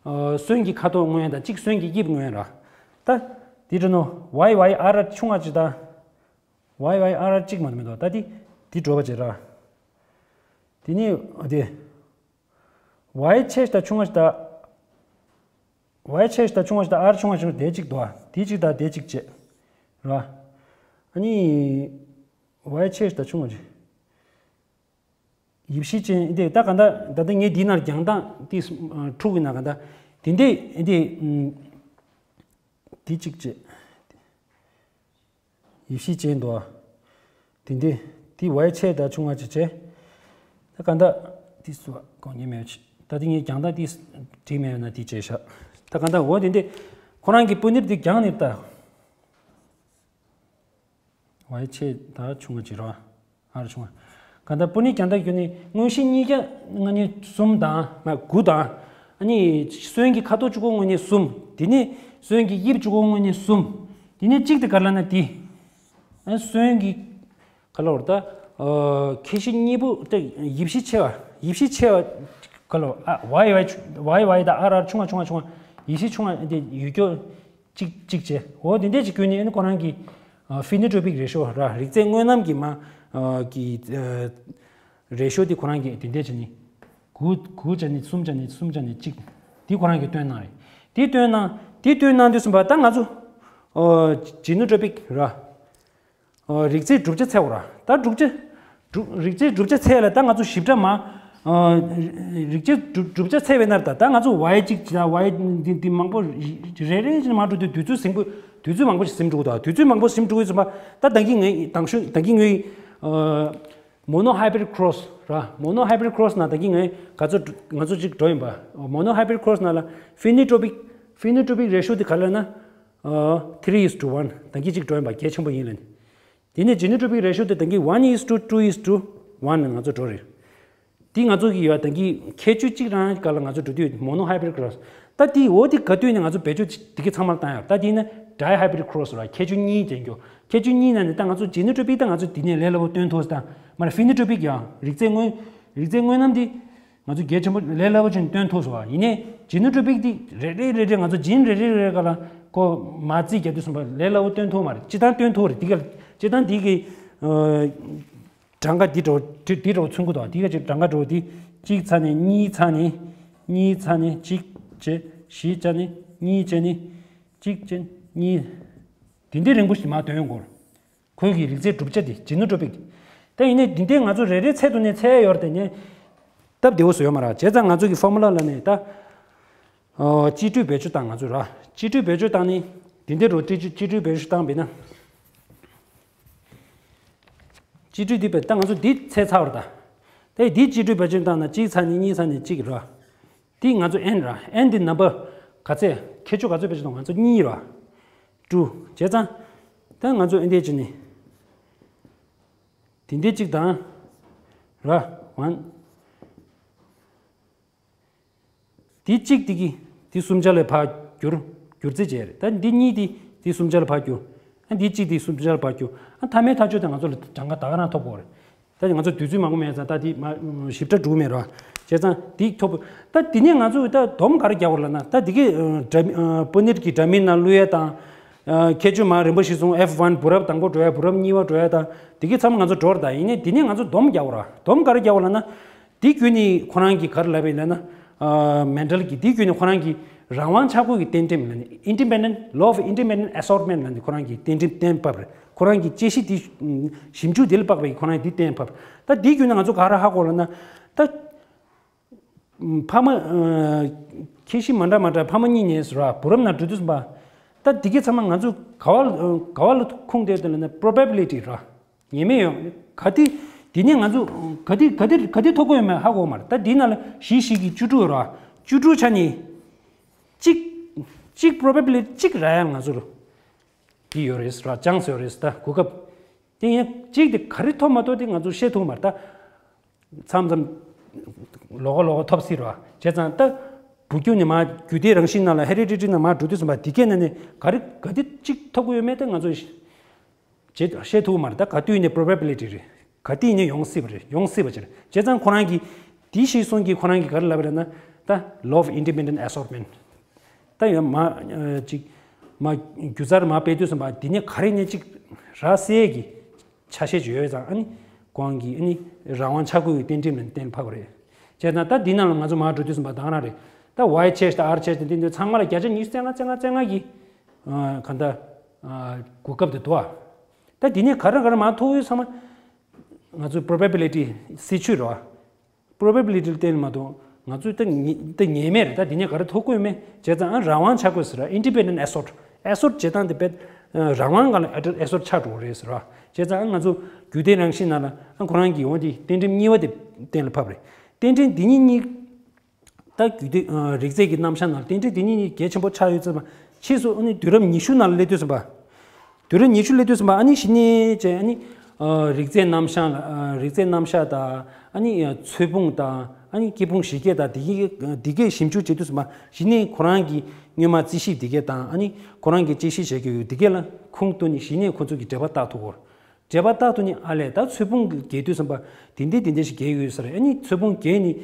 ཨ་སོན་གྱི་ཁ་དོག་མངོན་དང་གཅིག་སོན་གྱི་དབྱིབས་མངོན་ར། ད་དེ་འདྲ་ནོ་Y Y R ཆུང་བ་གཅིག་དང་། Y Y R གཅིག་མ་གཏོགས་མི་འདུག་ད་དེ་དེ་འགྲོ་བ་བྱེད་ར། དེ་ནི་དེ། Y་ཆེ་ཞིག་དང་ཆུང་བ་ཞིག་དང་། Y་ཆེ་ཞིག་དང་ཆུང་བ་ཞིག་དང་R་ཆུང་བ་ཞིག་དེ་གཅིག་འདུག་ཨ། དེ་གཅིག་དང་དེ་གཅིག་བྱས། ར། ཨ་ནི། Y་ཆེ་ཞིག་དང་ཆུང་བ་ཞིག་ཡིབ་གཞི་ཅན་འདི་ད་ག་འདྲ་ད་ལྟ་ངས་འདི་ནར་རྒྱང་ཐག་འདི་འཁྲུག་གི་ན་ག་འདྲ་དེ་འདི་འདི་འདི་གཅིག་བྱས། ཡིབ་གཞི་ཅན་འདུག་ཨ། དེ་འདི་དེ་Y་ཆེ་དང་ཆུང་བ་ཅིག་བྱས། ད་ག་འདྲ་དེ་སུ་བ་གོང་ཉེ་མེད་ཅིག་ད་དེ་ངས་རྒྱང་ཐག་དེ་བྲིས་མེད་ན་དེ་བྱས་ཤག་ད་ག་འདྲ་འོ་དེ་འདི་ཁོ་རང་གི་པུ་ནིར་དེ་རྒྱང་ནི་ལྟ། Y་ཆེ་དང་ཆུང་བ་ཅིག་རོ། R་ཆུང་བ། ག་འདྲ་པུ་ནིར་རྒྱང་ཐག་ཁྱོན་ནི་མངོན་གཞི་གཉིས་ཀ་ང་ནི་གསུམ་དང་མ་དགུ་དང་། ཨ་ནི་སོན་གྱི་ཁ་དོག་གཅིག་པོ་དངོས་གནས་གསུམ། དེ་ནས་སོན་གྱི་དབྱིབས་གཅིག་པོ་དངོས་གནས་གསུམ། དེ་ནས་གཅིག་དེ་ག་ལ་ན་དེ། ཨ་སོན་གྱི་ག་ལ་བར་ད། ཨ་ཁྱད་གཞི་གཉིས་པོ་ད་ཡིབ་གཞི་ཆེ་བ་ཡིབ་གཞི་ཆེ་བ་ག་ལ་བར་ཨ་Y Y Y Y་དང་R R་ཆུང་བ་ཆུང་བ་ཆུང་བ་ཡིབ་གཞི་ཆུང་བ་དེ་ཡོད་སྐྱོ། གཅིག་གཅིག་བྱས། འོ་དེ་འདྲས་ཅིག་བརྒྱུད་ནས་ཨ་ནི་ཁོ་རང་གི་ཕི་ནོ་ཊོ་པིག་རེ་ཤོ་ར་རིགས་རྫས་དངོས་རྣམ་གྱི་མ་གི་རེ་ཤོ་དེ་ཁོ་རང་གི་དེ་འདྲས་བྱས་ནས་དགུ་དགུ་བྱས་ནས་གསུམ་བྱས་ནས་གསུམ་བྱས་ནས་གཅིག་དེ་ཁོ་རང་གི་སྟོན་གནང་རེད། དེ་སྟོན་གནང་དེ་སྟོན་གནང་དུས་ཙམ་པ་ད་ང་ཚོ་ཇི་ནོ་ཊོ་པིག་ར། རིགས་རྫས་གྲུབ་ཆ་འཚོལ་བ་ར། ད་གྲུབ་ཆ། གྲུབ་རིགས་རྫས་གྲུབ་ཆ་འཚོལ་ལ་ད་ང་ཚོ་ཞིབ་ཕྲ་མ། རིགས་རྫས་གྲུབ་གྲུབ་ཆ་འཚོལ་བའི་ནར་ད་ད་ང་ཚོ་Y་གཅིག་ཅི་ད་Y་འདི་འདི་མང་པོ་རེ་རེ་ཅིག་མ་འགྲོ་དུས་དུས་ཚོད་ཟིན་པོ་དུས་ཚོད་མང་པོ་ཞིག་ཟིན་འགྲོ་གི་འདུག་དུས་ཚོད་མང་པོ་ཟིན་འགྲོ་གི་ཙམ་པ་ད་ད་གིན་ངས་དང་ཤོས་ད་གིན་ངས་མོ་ནོ་ཧའི་བི་རི་ཌི་ཁོ་རོ་སི་ར་མོ་ནོ་ཧའི་བི་རི་ཌི་ཁོ་རོ་སི་ན་ད་གིན་ངས་ག་ཚོད་ང་ཚོ་ཅིག་འགྲོ་ཡིན་པ་མོ་ནོ་ཧའི་བི་རི་ཌི་ཁོ་རོ་སི་ན་ལ་ཕི་ནོ་ཊོ་པིག་ཕི་ནོ་ཊོ་པིག་རེ་ཤོ་དེ་ག་ལ་ན་three is to one ད་གིན་ཅིག་འགྲོ་ཡིན་པ་གལ་ཆེན་པོ་ཡིན་ལ་ནི། དེ་ནས་ཇི་ནོ་ཊོ་པིག་རེ་ཤོ་དེ་ད་གིན་one is to two is to one ནས་ང་ཚོ་འགྲོ་རེད། དེ་ང་ཚོ་གི་ཡོད་ད་གིན་ཁྱད་ཆོས་གཅིག་རང་ག་ལ་ང་ཚོ་འགྲོ་དུས་མོ་ནོ་ཧའི་བི་རི་ཌི་ཁོ་རོ་སི། ད་དེ་འོ་དེ་ག་དུས་ནས་ང་ཚོ་བེད་སྤྱོད་དེ་གི་ཚང་མར་བཏང་ཡོད། ད་དེ་ནི་ཌའི་ཧའི་བི་རི་ཌི་ཁོ་རོ་སི་ར་ཁྱད་ཆོས་གཉིས་ཅན་གྱོ་ཁྱད་ཆོས་གཉིས་ནང་ནས་ད་ང་ཚོ་ཇི་ནོ་ཊོ་པིག་ད་ང་ཚོ་དེ་ནས་ལས་སླ་པོ་སྟོན་ཐུབ་ད་མ་རེད་ཕི་ནོ་ཊོ་པིག་ཡང་རིགས་རྫས་དངོས་རིགས་རྫས་དངོས་རྣམ་དེ། ང་ཚོ་གལ་ཆེན་པོ་ལས་སླ་པོ་ཅིག་སྟོན་ཐུབ་སོང་བ་ཡིན་ནའི་ཇི་ནོ་ཊོ་པིག་འདི་རེ་རེ་རེ་རེ་ང་ཚོ་ཇིན་རེ་རེ་རེ་རེ་ག་ལ་ཀོ་མ་རྩིས་རྒྱབ་དུས་སོང་བ་ལས་སླ་པོ་སྟོན་ཐུབ་མ་རེད། སྤྱི་བཏང་སྟོན་ཐུབ་རེད། འདི་ག་སྤྱི་བཏང་འདི་གི་གྲངས་ཀ་འདི་འགྲོ་འདི་འགྲོ་ཚུན་གུ་དང་འདི་ག་ཅིག་གྲངས་ཀ་འགྲོ་འདི་གཅིག་ཚ་ནས་གཉིས་ཚ་ནས་གཉིས་ཚ་ནས་གཅིག་བྱས་བཞི་བྱས་ནས་གཉིས་བྱས་ནས་གཅིག་བྱས་གཉིས་འདི་འདི་རིང་པོ་ཞིག་མ་སྟོན་དགོས། ཁོའི་གི་རིགས་རྫས་གྲུབ་ཆ་དེ་ཇི་ནོ་ཊོ་པིག་ད་ཡིན་ནའི་འདི་འདྲའི་ང་ཚོ་རེ་རེ་ཚད་དུ་ནས་ཚད་ཡོད་རེད་དེ་ནས་སྟབས་བདེ་བོ་བཟོ་ཡོད་མ་རེད། བྱས་ཙང་ང་ཚོ་གི་ཕོར་མུ་ལ་ལ་ནས་ད་སྤྱི་འགྲོས་བེད་སྤྱོད་བཏང་ང་ཚོ་ར་སྤྱི་འགྲོས་བེད་སྤྱོད་བཏང་ནི་འདི་འདྲའི་རོ་སྤྱི་སྤྱི་འགྲོས་བེད་སྤྱོད་བཏང་བས་ན་སྤྱི་འགྲོས་འདི་བེད་ད་ང་ཚོ་འདི་ཚད་ཚར་བ་རེད། ད་དེ་འདི་སྤྱི་འགྲོས་བེད་སྤྱོད་བཏང་ན་གཅིག་ཚ་ནི་གཉིས་ཚ་ནི་གཅིག་ར། འདི་ང་ཚོ་ཨེན་ར། ཨེན་འདི་ནམ་བར་ག་ཚད་ཁྱད་ཆོས་ག་ཚོད་བེད་སྤྱོད་གཏོང་ང་ཚོ་གཉིས་ར། ཊུ། བྱས་ཙང་། ད་ང་ཚོ་ཨེན་འདི་བྱས་ནི། དེ་འདི་གཅིག་དང་། ར། ཝན། འདི་གཅིག་འདི་གི་འདི་གསུམ་ཆ་ལས་ཕར་བསྒྱུར་བསྒྱུར་རྩིས་བྱས་རེད། ད་འདི་གཉིས་འདི་འདི་གསུམ་ཆ་ལས་ཕར་བསྒྱུར། ཨ་འདི་གཅིག་འདི་གསུམ་ཆ་ལས་ཕར་བསྒྱུར། ཨ་མཐའ་མའི་ཐག་གཅོད་དེ་ང་ཚོ་ལ་གྲངས་ཀ་ད་ག་རང་ཐོབ་དགོས་རེད། ད་ང་ཚོ་དུས་ཚོད་མང་པོ་མེད་ཙང་ད་འདི་མ་ཞིབ་ཕྲ་འགྲོ་མེད་ར། བྱས་ཙང་འདི་ཐོབ། ད་འདི་ནས་ང་ཚོ་ད་སྡོམ་ག་རེ་རྒྱག་དགོས་ལབ་ན་ད་འདི་གི་འདྲ་མིན་པུ་ནིར་གྱི་འདྲ་མིན་ནང་བླུག་ཡ་དང་། ཁྱད་ཆོས་མ་རིམ་པ་གཞིར་བཟུང་ཨེཕ་ཝན་བུ་རབས་དང་པོ་འགྲོ་ཡ་བུ་རབས་གཉིས་པ་འགྲོ་ཡ་དང་འདི་གི་ཚང་མ་ང་ཚོ་འགྲོ་ར། ད་ཡིན་ནའི་འདི་ནས་ང་ཚོ་སྡོམ་རྒྱག་དགོས་ར། སྡོམ་ག་རེ་རྒྱག་དགོས་ལབ་ན། འདི་བརྒྱུད་ནས་ཁོ་རང་གིས་ག་རེ་ལབ་པ་ཡིན་ལབ་ན། ཨ་མེན་ཌལ་གྱིས་དེའི་བརྒྱུད་ནས་ཁོ་རང་གིས་རང་དབང་ཆག་སྒོ་གི་རྟེན་འབྲེལ་ལབ་ནས། Independent, Law of Independent Assortment ལབ་ནས་ཁོ་རང་གིས་རྟེན་འབྲེལ་གཏན་ཕབ་རེད། ཁོ་རང་གིས་དཔྱད་གཞི་དེ་ཞིབ་འཇུག་དེ་ལ་དཔག་པའི་ཁོ་རང་གིས་དེ་གཏན་ཕབ། ད་དེའི་བརྒྱུད་ནས་ང་ཚོ་ག་རེ་ཧ་གོ་ལབ་ན། ད་ཕ་མ་ཨ་ཁྱད་གཞི་མ་འདྲ་མ་འདྲ་ཕ་མ་གཉིས་ནས་ར་བུ་རམ་ནང་འགྲོ་དུས་ཙམ་པ། ད་འདི་གའི་ཚང་མ་ང་ཚོ་ག་བ་ག་བ་ལ་ཁུངས་གཏད་དེ་ལབ་ན། probability ར། ངེས་མེད་ཡོད། ག་དེ་འདི་ནས་ང་ཚོ་ག་དེ་ག་དེ་ག་དེ་ཐོབ་ཀྱི་ཡོད་མེད་ཧ་གོ་མ་རེད། ད་འདི་ནང་ལ་བཞི་བཞི་གིས་བཅུ་དྲུག་ར། བཅུ་དྲུག་ཆ་ནས་གཅིག་གཅིག་probability གཅིག་རག་ཡ་ང་ཚོར་འདི་ཡོད་རེད་ར། chance ཡོད་རེད། ད་གོ་སྐབས་དེ་ཡིན་གཅིག་དེ་ག་རེ་ཐོབ་མ་ཐོབ་དེ་ང་ཚོ་བཤད་ཐུབ་མ་རེད། ད་མཚམས་མཚམས་ལོགས་ཀ་ལོགས་ཀ་ཐོབ་སྲིད་ར། བྱས་ཙང་ད་བུ་རྒྱུད་ནས་མར་རྒྱུད་སྡེའི་རང་བཞིན་ནང་ལ་hereditary ནང་མར་འགྲོ་དུས་ཙམ་པ་འདི་གའི་ནང་ནས་ག་རེ་ག་དེ་གཅིག་ཐོབ་ཀྱི་ཡོད་མེད་དེ་ང་ཚོ་བྱེད་བཤད་ཐུབ་མ་རེད། ད་ག་དུས་ནས་probability རེད། ག་དུས་ནས་ཡོང་སྲིད་པ་རེད། ཡོང་སྲིད་པ་ཅིག་རེད། བྱས་ཙང་ཁོ་རང་གིས་དེ་ཞིག་གསུང་གིས་ཁོ་རང་གིས་ག་རེ་ལབ་པ་རེད་ན། ད་law of independent assortment ད་ཡང་མ་ཅིག་མ་རྒྱུ་རྩར་མ་སྤེལ་དུས་ཙམ་པ་འདི་ནས་ག་རེ་ནས་ཅིག་རག་སྲིད་ཀྱི་ཆ་ཤས་ཅིག་ཡོད་ཙང་། ཨ་ནི་ཁོང་གིས་ཨ་ནི་རང་དབང་ཆག་སྒོའི་རྟེན་འབྲེལ་ནས་གཏན་ཕབ་པ་རེད། བྱས་ཙང་ད་འདི་ནང་ལ་ང་ཚོ་མར་འགྲོ་དུས་ཙམ་པ་ད་ག་རང་རེད། ད་Y ཆེ་ཞིག་དང་R ཆེ་ཞིག་དང་དེ་འདྲ་ཚང་མ་ལ་བརྒྱ་ཆ་ཉི་ཤུ་རྩ་ལྔ་རྩ་ལྔ་རྩ་ལྔ་གི་གང་ལྟར་གོ་སྐབས་དེ་འདུག་ཨ། ད་འདི་ནས་ག་རེ་ག་རེ་མར་ཐོབ་ཡོད་ཚང་མ་ང་ཚོའི་probability སྲིད་ཇུས་རེད་བ། probability ལ་བརྟེན་ནས་མ་གཏོགས་ང་ཚོས་ད་ངེས་ད་ངེས་མེད་རེད། ད་འདི་ནས་ག་རེ་ཐོབ་ཀྱི་ཡོད་མེད། བྱས་ཙང་ཨ་རང་དབང་ཆག་དགོས་ཟེར་ར། independent assert། assert བྱེད་སྟངས་དེ་དཔེ་རང་དབང་སྒང་ལ་assert ཆགས་འགྲོ་གི་རེད་ཟེར་ར། བྱས་ཙང་ཨ་ང་ཚོ་རྒྱུད་སྡེ་རང་བཞིན་ནང་ལ་ཨ་ཁོ་རང་གིས་འོ་འདི་རྟེན་འབྲེལ་གཉིས་པ་དེ་གཏན་ལ་ཕབ་རེད། རྟེན་འབྲེལ་འདི་གཉིས་གཉིས་ད་རྒྱུད་སྡེ་རིགས་རྫས་ཀྱི་རྣམ་གཞག་ནང་རྟེན་འབྲེལ་འདི་གཉིས་གཉིས་གལ་ཆེན་པོ་ཆགས་ཡོད་ཙམ་པ། ཕྱིས་སུ་ཨ་ནི་དུས་རབས་ཉི་ཤུ་ནང་ལ་སླེབས་དུས་ཙམ་པ། དུས་རབས་ཉི་ཤུ་སླེབས་དུས་ཙམ་པ་ཨ་ནི་གཞི་ནས་ཅེ་ཨ་ནི་རིགས་རྫས་རྣམ་གཞག་ལ་རིགས་རྫས་རྣམ་གཞག་དང་ཨ་ནི་ཚོས་ཕུང་དང་ཨ་ནི་སྐྱེ་ཕུང་གཞི་སྐྱེས་དང་དེ་གི་དེ་གའི་ཞིབ་འཇུག་བྱེད་དུས་ཙམ་པ་གཞི་ནས་ཁོ་རང་གི་སྔོན་མ་རྩིས་ཞིབ་དེ་གའི་དང་ཨ་ནི་ཁོ་རང་གི་དཔྱད་ཞིབ་བྱེད་ཀྱི་ཡོད་དེ་གའི་ལ་ཁུངས་གཏུགས་ནས་གཞི་ནས་ཁོ་ཚོ་གི་འགྲེལ་པ་བཏགས་ཐུབ་གོ། འགྲེལ་པ་བཏགས་ཐུབ་ནས་ཨ་ལས་ད་ཚོས་ཕུང་གི་རྒྱས་དུས་ཙམ་པ་དེ་འདྲས་དེ་འདྲས་ཞིག་རྒྱས་ཡོད་ས་རེད། ཨ་ནི་ཚོས་ཕུང་རྒྱས་ནས་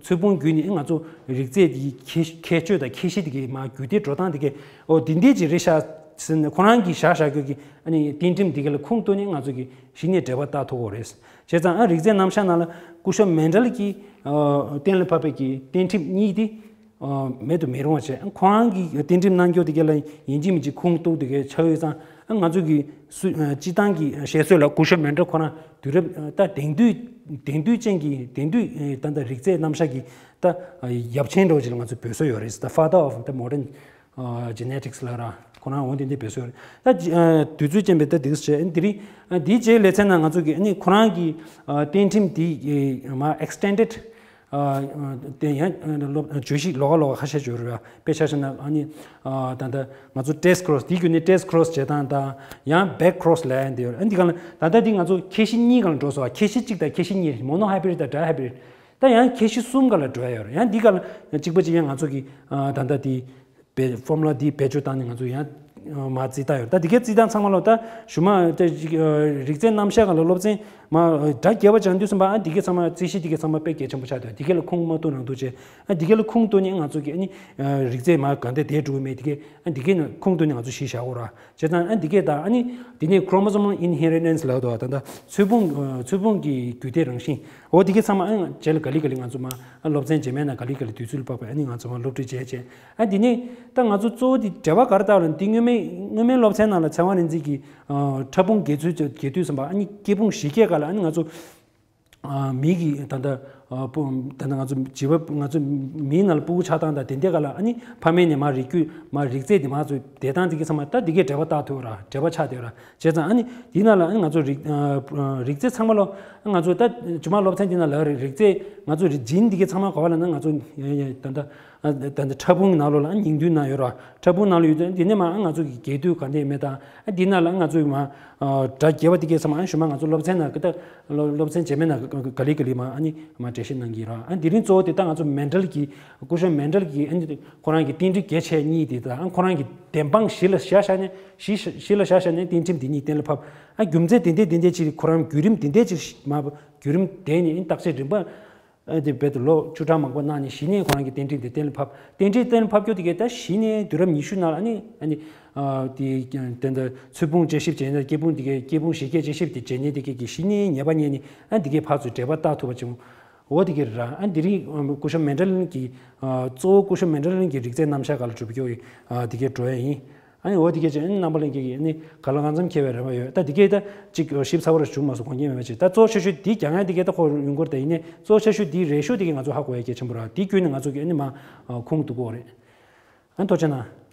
ཚོས་ཕུང་བརྒྱུད་ནས་ང་ཚོ་རིགས་རྫས་དེ་གི་ཁྱད་ཁྱད་ཆོས་དང་ཁྱད་གཞི་དེ་གའི་མ་རྒྱུད་སྡེ་འགྲོ་སྟངས་དེ་གའི་ཨོ་དེ་འདྲས་ཅིག་རེད་ཤག་ཟེར་ནས་ཁོ་རང་གིས་བཞག་བཞག་རྒྱུ་གི་ཨ་ནི་རྟེན་ཁྲིམས་དེ་ག་ལ་ཁུངས་གཏུགས་ནས་ང་ཚོ་གི་གཞི་ནས་འགྲེལ་པ་བཏགས་ཐུབ་ཀྱི་རེད། བྱས་ཙང་ཨ་རིགས་རྫས་རྣམ་གཞག་ནང་ལ་སྐུ་ཞབས་མན་ཌལ་གྱིས་གཏན་ལ་ཕབ་པའི་གི་རྟེན་ཁྲིམས་གཉིས་དེ་མེད་དུ་མི་རུང་བ་བྱས། ཁོ་རང་གི་རྟེན་ཁྲིམས་རྣམ་འགྱུར་དེ་ག་ལ་ཡིན་གཅིག་མིན་གཅིག་ཁུངས་གཏུགས་དེ་ག་ཆགས་ཡོད་ཙང་ང་ཚོ་གི་སྤྱི་བཏང་གི་བཤད་སྲོལ་ལ་སྐུ་ཞབས་མན་ཌལ་ཁོ་རང་དུས་རབས་ད་དེང་དུས་དེང་དུས་ཅན་གྱི་དེང་དུས་ད་ལྟ་རིགས་རྫས་རྣམ་གཞག་གི་ད་ཡབ་ཆེན་འདྲ་བོ་ཅིག་ལ་ང་ཚོས་འབོད་སྲོལ་ཡོད་རེད། The father of the modern genetics ལ་ར་ཁོ་རང་འོ་དེ་འདྲ་འབོད་སྲོལ་ཡོད་རེད། ད་དུས་ཚོད་ཅན་པའི་ད་དེ་ཟེར་འདི་རིང་འདིའི་རྗེས་ལེ་ཚན་ནང་ང་ཚོ་གི་ཨ་ནི་ཁོ་རང་གི་རྟེན་ཁྲིམས་འདི་མ་extended དེ་ཡང་སློབ་བརྗོད་གཞི་ལོགས་ཀ་ལོགས་ཀ་ཁ་ཤས་བརྗོད་རེད་བ། དཔེ་ཆ་བཞག་ན་ཨ་ནི་ད་ལྟ་ང་ཚོ་test cross དེའི་བརྒྱུད་ནས་test cross བྱེད་སྟངས་དང་ཡང་back cross ལབ་ཡ་འདི་ཡོད་རེད། ཨ་འདི་ག་ལ་ད་ལྟ་འདི་ང་ཚོ་ཁྱད་གཞི་གཉིས་ག་ལ་འགྲོ་སོང་བ། ཁྱད་གཞི་གཅིག་དང་ཁྱད་གཞི་གཉིས་monohybrid དང་dihybrid། ད་ཡང་ཁྱད་གཞི་གསུམ་ག་ལ་འགྲོ་ཡ་ཡོད་རེད། ཡང་འདི་ག་ལ་གཅིག་པ་གཅིག་ཡང་ང་ཚོ་གི་ད་ལྟ་འདི་བེད་formula འདི་བེད་སྤྱོད་བཏང་ནས་ང་ཚོ་ཡང་མ་རྩིས་བཏང་ཡོད། ད་འདི་གའི་རྩིས་སྟངས་ཚང་མ་ལ་ད་ཞུ་མ་ད་རིགས་རྫས་རྣམ་གཞག་ག་ལ་སློབ་ཚན་མ་སྒྲ་རྒྱས་པ་སྦྱང་དུས་ཙམ་པ་ཨ་འདི་གའི་ཚང་མ་རྩིས་གཞི་འདི་གའི་ཚང་མ་དཔེ་གལ་ཆེན་པོ་ཆགས་འདུག་འདི་གའི་ལ་ཁུངས་མ་གཏུགས་ནང་འདུག་བྱས། ཨ་འདི་གའི་ལ་ཁུངས་གཏུགས་ནས་ང་ཚོ་གི་ཨ་ནི་རིགས་རྫས་མ་ག་འདྲ་དེ་འགྲོ་གི་མེད་འདི་གའི་ཨ་འདི་གའི་ནང་ཁུངས་གཏུགས་ནས་ང་ཚོ་གཞི་བཞག་དགོས་ར། བྱས་ཙང་ཨ་འདི་གའི་ད་ཨ་ནི་འདི་ནས་chromosomal inheritance ལབ་འདུག་ད་ལྟ་ཚོས་ཕུང་ཚོས་ཕུང་གི་རྒྱུད་སྡེ་རང་བཞིན་འོ་འདི་གའི་ཚང་མ་ཨ་རྗེས་ལ་ག་ལེ་ག་ལེ་ང་ཚོ་མ་ཨ་སློབ་ཚན་རྗེས་མའི་ནང་ག་ལེ་ག་ལེ་དུས་ཚོད་ལ་དཔག་པའི་ཨ་ནི་ང་ཚོ་མ་སློབ་ཁྲིད་བྱས་བྱས། ཨ་འདི་ནས་ད་ང་ཚོ་གཙོ་བོ་འདི་འགྲེལ་པ་ག་རེ་བཏགས་ལ་འདི་སྔོན་མའི་སྔོན་མའི་སློབ་ཚན་ནང་ལ་ཚེ་དབང་རིག་འཛིན་གྱིས་ཕྲ་ཕུང་འགལ་ཚུལ་འགལ་དུས་ཙམ་པ་ཨ་ནི་སྐྱེ་ཕུང་གཞི་སྐྱེས་སྒང་ལ་ཨ་ནི་ང་ཚོ་མི་གི་ད་ལྟ་ད་ལྟ་ང་ཚོ་བྱིས་པ་ང་ཚོ་མིའི་ནང་ལ་ཕྲུ་གུ་ཆགས་སྟངས་དང་དེ་འདྲའི་སྒང་ལ་ཨ་ནི་ཕ་མས་ནས་མ་རིགས་རྒྱུད་མ་རིགས་རྫས་འདི་མ་ཚོ་བསྡད་སྟངས་འདི་གི་ཚང་མ་ད་འདི་གའི་འགྲེལ་པ་བཏགས་ཐུབ་ར་འགྲེལ་པ་ཆགས་བསྡད་ར། བྱས་ཙང་ཨ་ནི་འདི་ནང་ལ་ཨ་ནི་ང་ཚོ་རིགས་རིགས་རྫས་ཚང་མ་ལོ་ང་ཚོ་ད་ཇུ་མ་སློབ་ཚན་འདི་ནང་ལ་རིགས་རྫས་ང་ཚོ་རིགས་ཇིན་འདི་གའི་ཚང་མ་ག་བ་ལ་ན་ང་ཚོ་ད་ལྟ་ད་ལྟ་ཕྲ་ཕུང་ནང་ལོགས་ལ་ཨ་ནི་ཉིང་རྡུལ་ནང་ཡོད་ར། ཕྲ་ཕུང་ནང་ལ་ཡོད་དུས་འདི་ནས་མ་ཨ་ང་ཚོ་གི་རྒྱས་བསྡུས་ག་འདྲས་མེད་དང་ཨ་འདི་ནང་ལ་ང་ཚོ་མ་སྒྲ་རྒྱས་པ་འདི་གའི་ཚང་མ་ཨ་ཞུ་མ་ང་ཚོ་སློབ་ཚན་ནང་གི་ད་སློབ་སློབ་ཚན་རྗེས་མའི་ནང་ག་ལེ་ག་ལེ་མ་ཨ་ནི་མ་འགྲེལ་བཤད་གནང་གི་ར། ཨ་འདི་རིང་གཙོ་བོ་དེ་ད་ང་ཚོ་མན་ཌལ་གྱི་སྐུ་ཞབས་མན་ཌལ་གྱི་ཨ་ནི་ཁོ་རང་གི་རྟེན་འབྲེལ་གལ་ཆེ་གཉིས་དེ་དང་ཨ་ཁོ་རང་གི་བདེན་དཔང་གཞི་ལ་བཞག་བཞག་ནས་གཞི་གཞི་ལ་བཞག་བཞག་ནས་རྟེན་ཁྲིམས་འདི་གཉིས་གཏན་ལ་ཕབ། ཨ་རྒྱུ་མཚན་དེ་འདྲས་དེ་འདྲས་ཅིག་ཁོ་རང་བརྒྱུད་རིམ་དེ་འདྲས་ཅིག་མ་བརྒྱུད་རིམ་དེ་ནས་བརྟག་དཔྱད་རིམ་པ་ཨ་དེ་རྦད་དེ་ལོ་བཅུ་ཕྲག་མང་པོ་གནང་ནས་གཞི་ནས་ཁོ་རང་གི་རྟེན་འབྲེལ་དེ་གཏན་ལ་ཕབ། རྟེན་འབྲེལ་གཏན་ལ་ཕབ་རྒྱུ་དེ་གས་ད་གཞི་ནས་དུས་རབས་ཉི་ཤུ་ནང་ལ་ཨ་ནི་ཨ་ནི་ཨ་དེ་དེ་འདྲ་ཚོས་ཕུང་དཔྱད་ཞིབ་བྱས་ན་སྐྱེ་ཕུང་དེ་གས་སྐྱེ་ཕུང་གཞི་སྐྱེས་དཔྱད་ཞིབ་དེ་བྱས་ནས་དེ་གས་ཀྱི་གཞི་ནས་ཉེས་པ་རྙེད་ནས་ཨ་དེ་གས་ཕར་ཚུར་འབྲེལ་བ་བཏགས་ཐུབ་པ་བྱུང་། འོ་དེ་ག་རེད་ར། ཨ་འདི་རིང་སྐུ་ཞབས་མན་ཌ་ལིན་གྱི་གཙོ་བོ་སྐུ་ཞབས་མན་ཌ་ལིན་གྱི་རིག་རྩལ་རྣམ་གཞག་སྒང་ལ་གྲུབ་ཀྱོག་གི་དེ་གའི་འགྲོ་ཡ་ཡིན། ཨ་ནི་འོ་དེ་ག་ཅིག་ཨ་ནི་རྣམ་པ་ལྷན་རྒྱས་ཀྱིས་ཨ་ནི་ག་ལ་གང་འཚམ་མཁས་པའི་རེ་བ་ཡོད། ད་དེ་གའི་ད་ཅིག་ཞིབ་ཚགས་པོ་ར་ཞུ་མ་སོང་། དགོངས་འགལ་མེད་པ་ཅིག་ད་གཙོ་ཆེ་ཤོས་འདི་རྒྱག་ཡ་དེ་གའི་ད་ཁོ་ཡོང་གི་རེད། ད་ཡིན་ནའི་གཙོ་ཆེ་ཤོས་འདི་རེ་ཞུ་དེ་གའི་ང་ཚོ་ཧ་གོ་ཡ་གལ་ཆེན་པོ་ར། དེ་བརྒྱུད་ནས་ང་ཚོ་གི་ཨ་ནི་མ་ཁུངས་གཏུག་གོ་རེད། ཨ་ནི་ཐུགས་རྗེ་གནང་།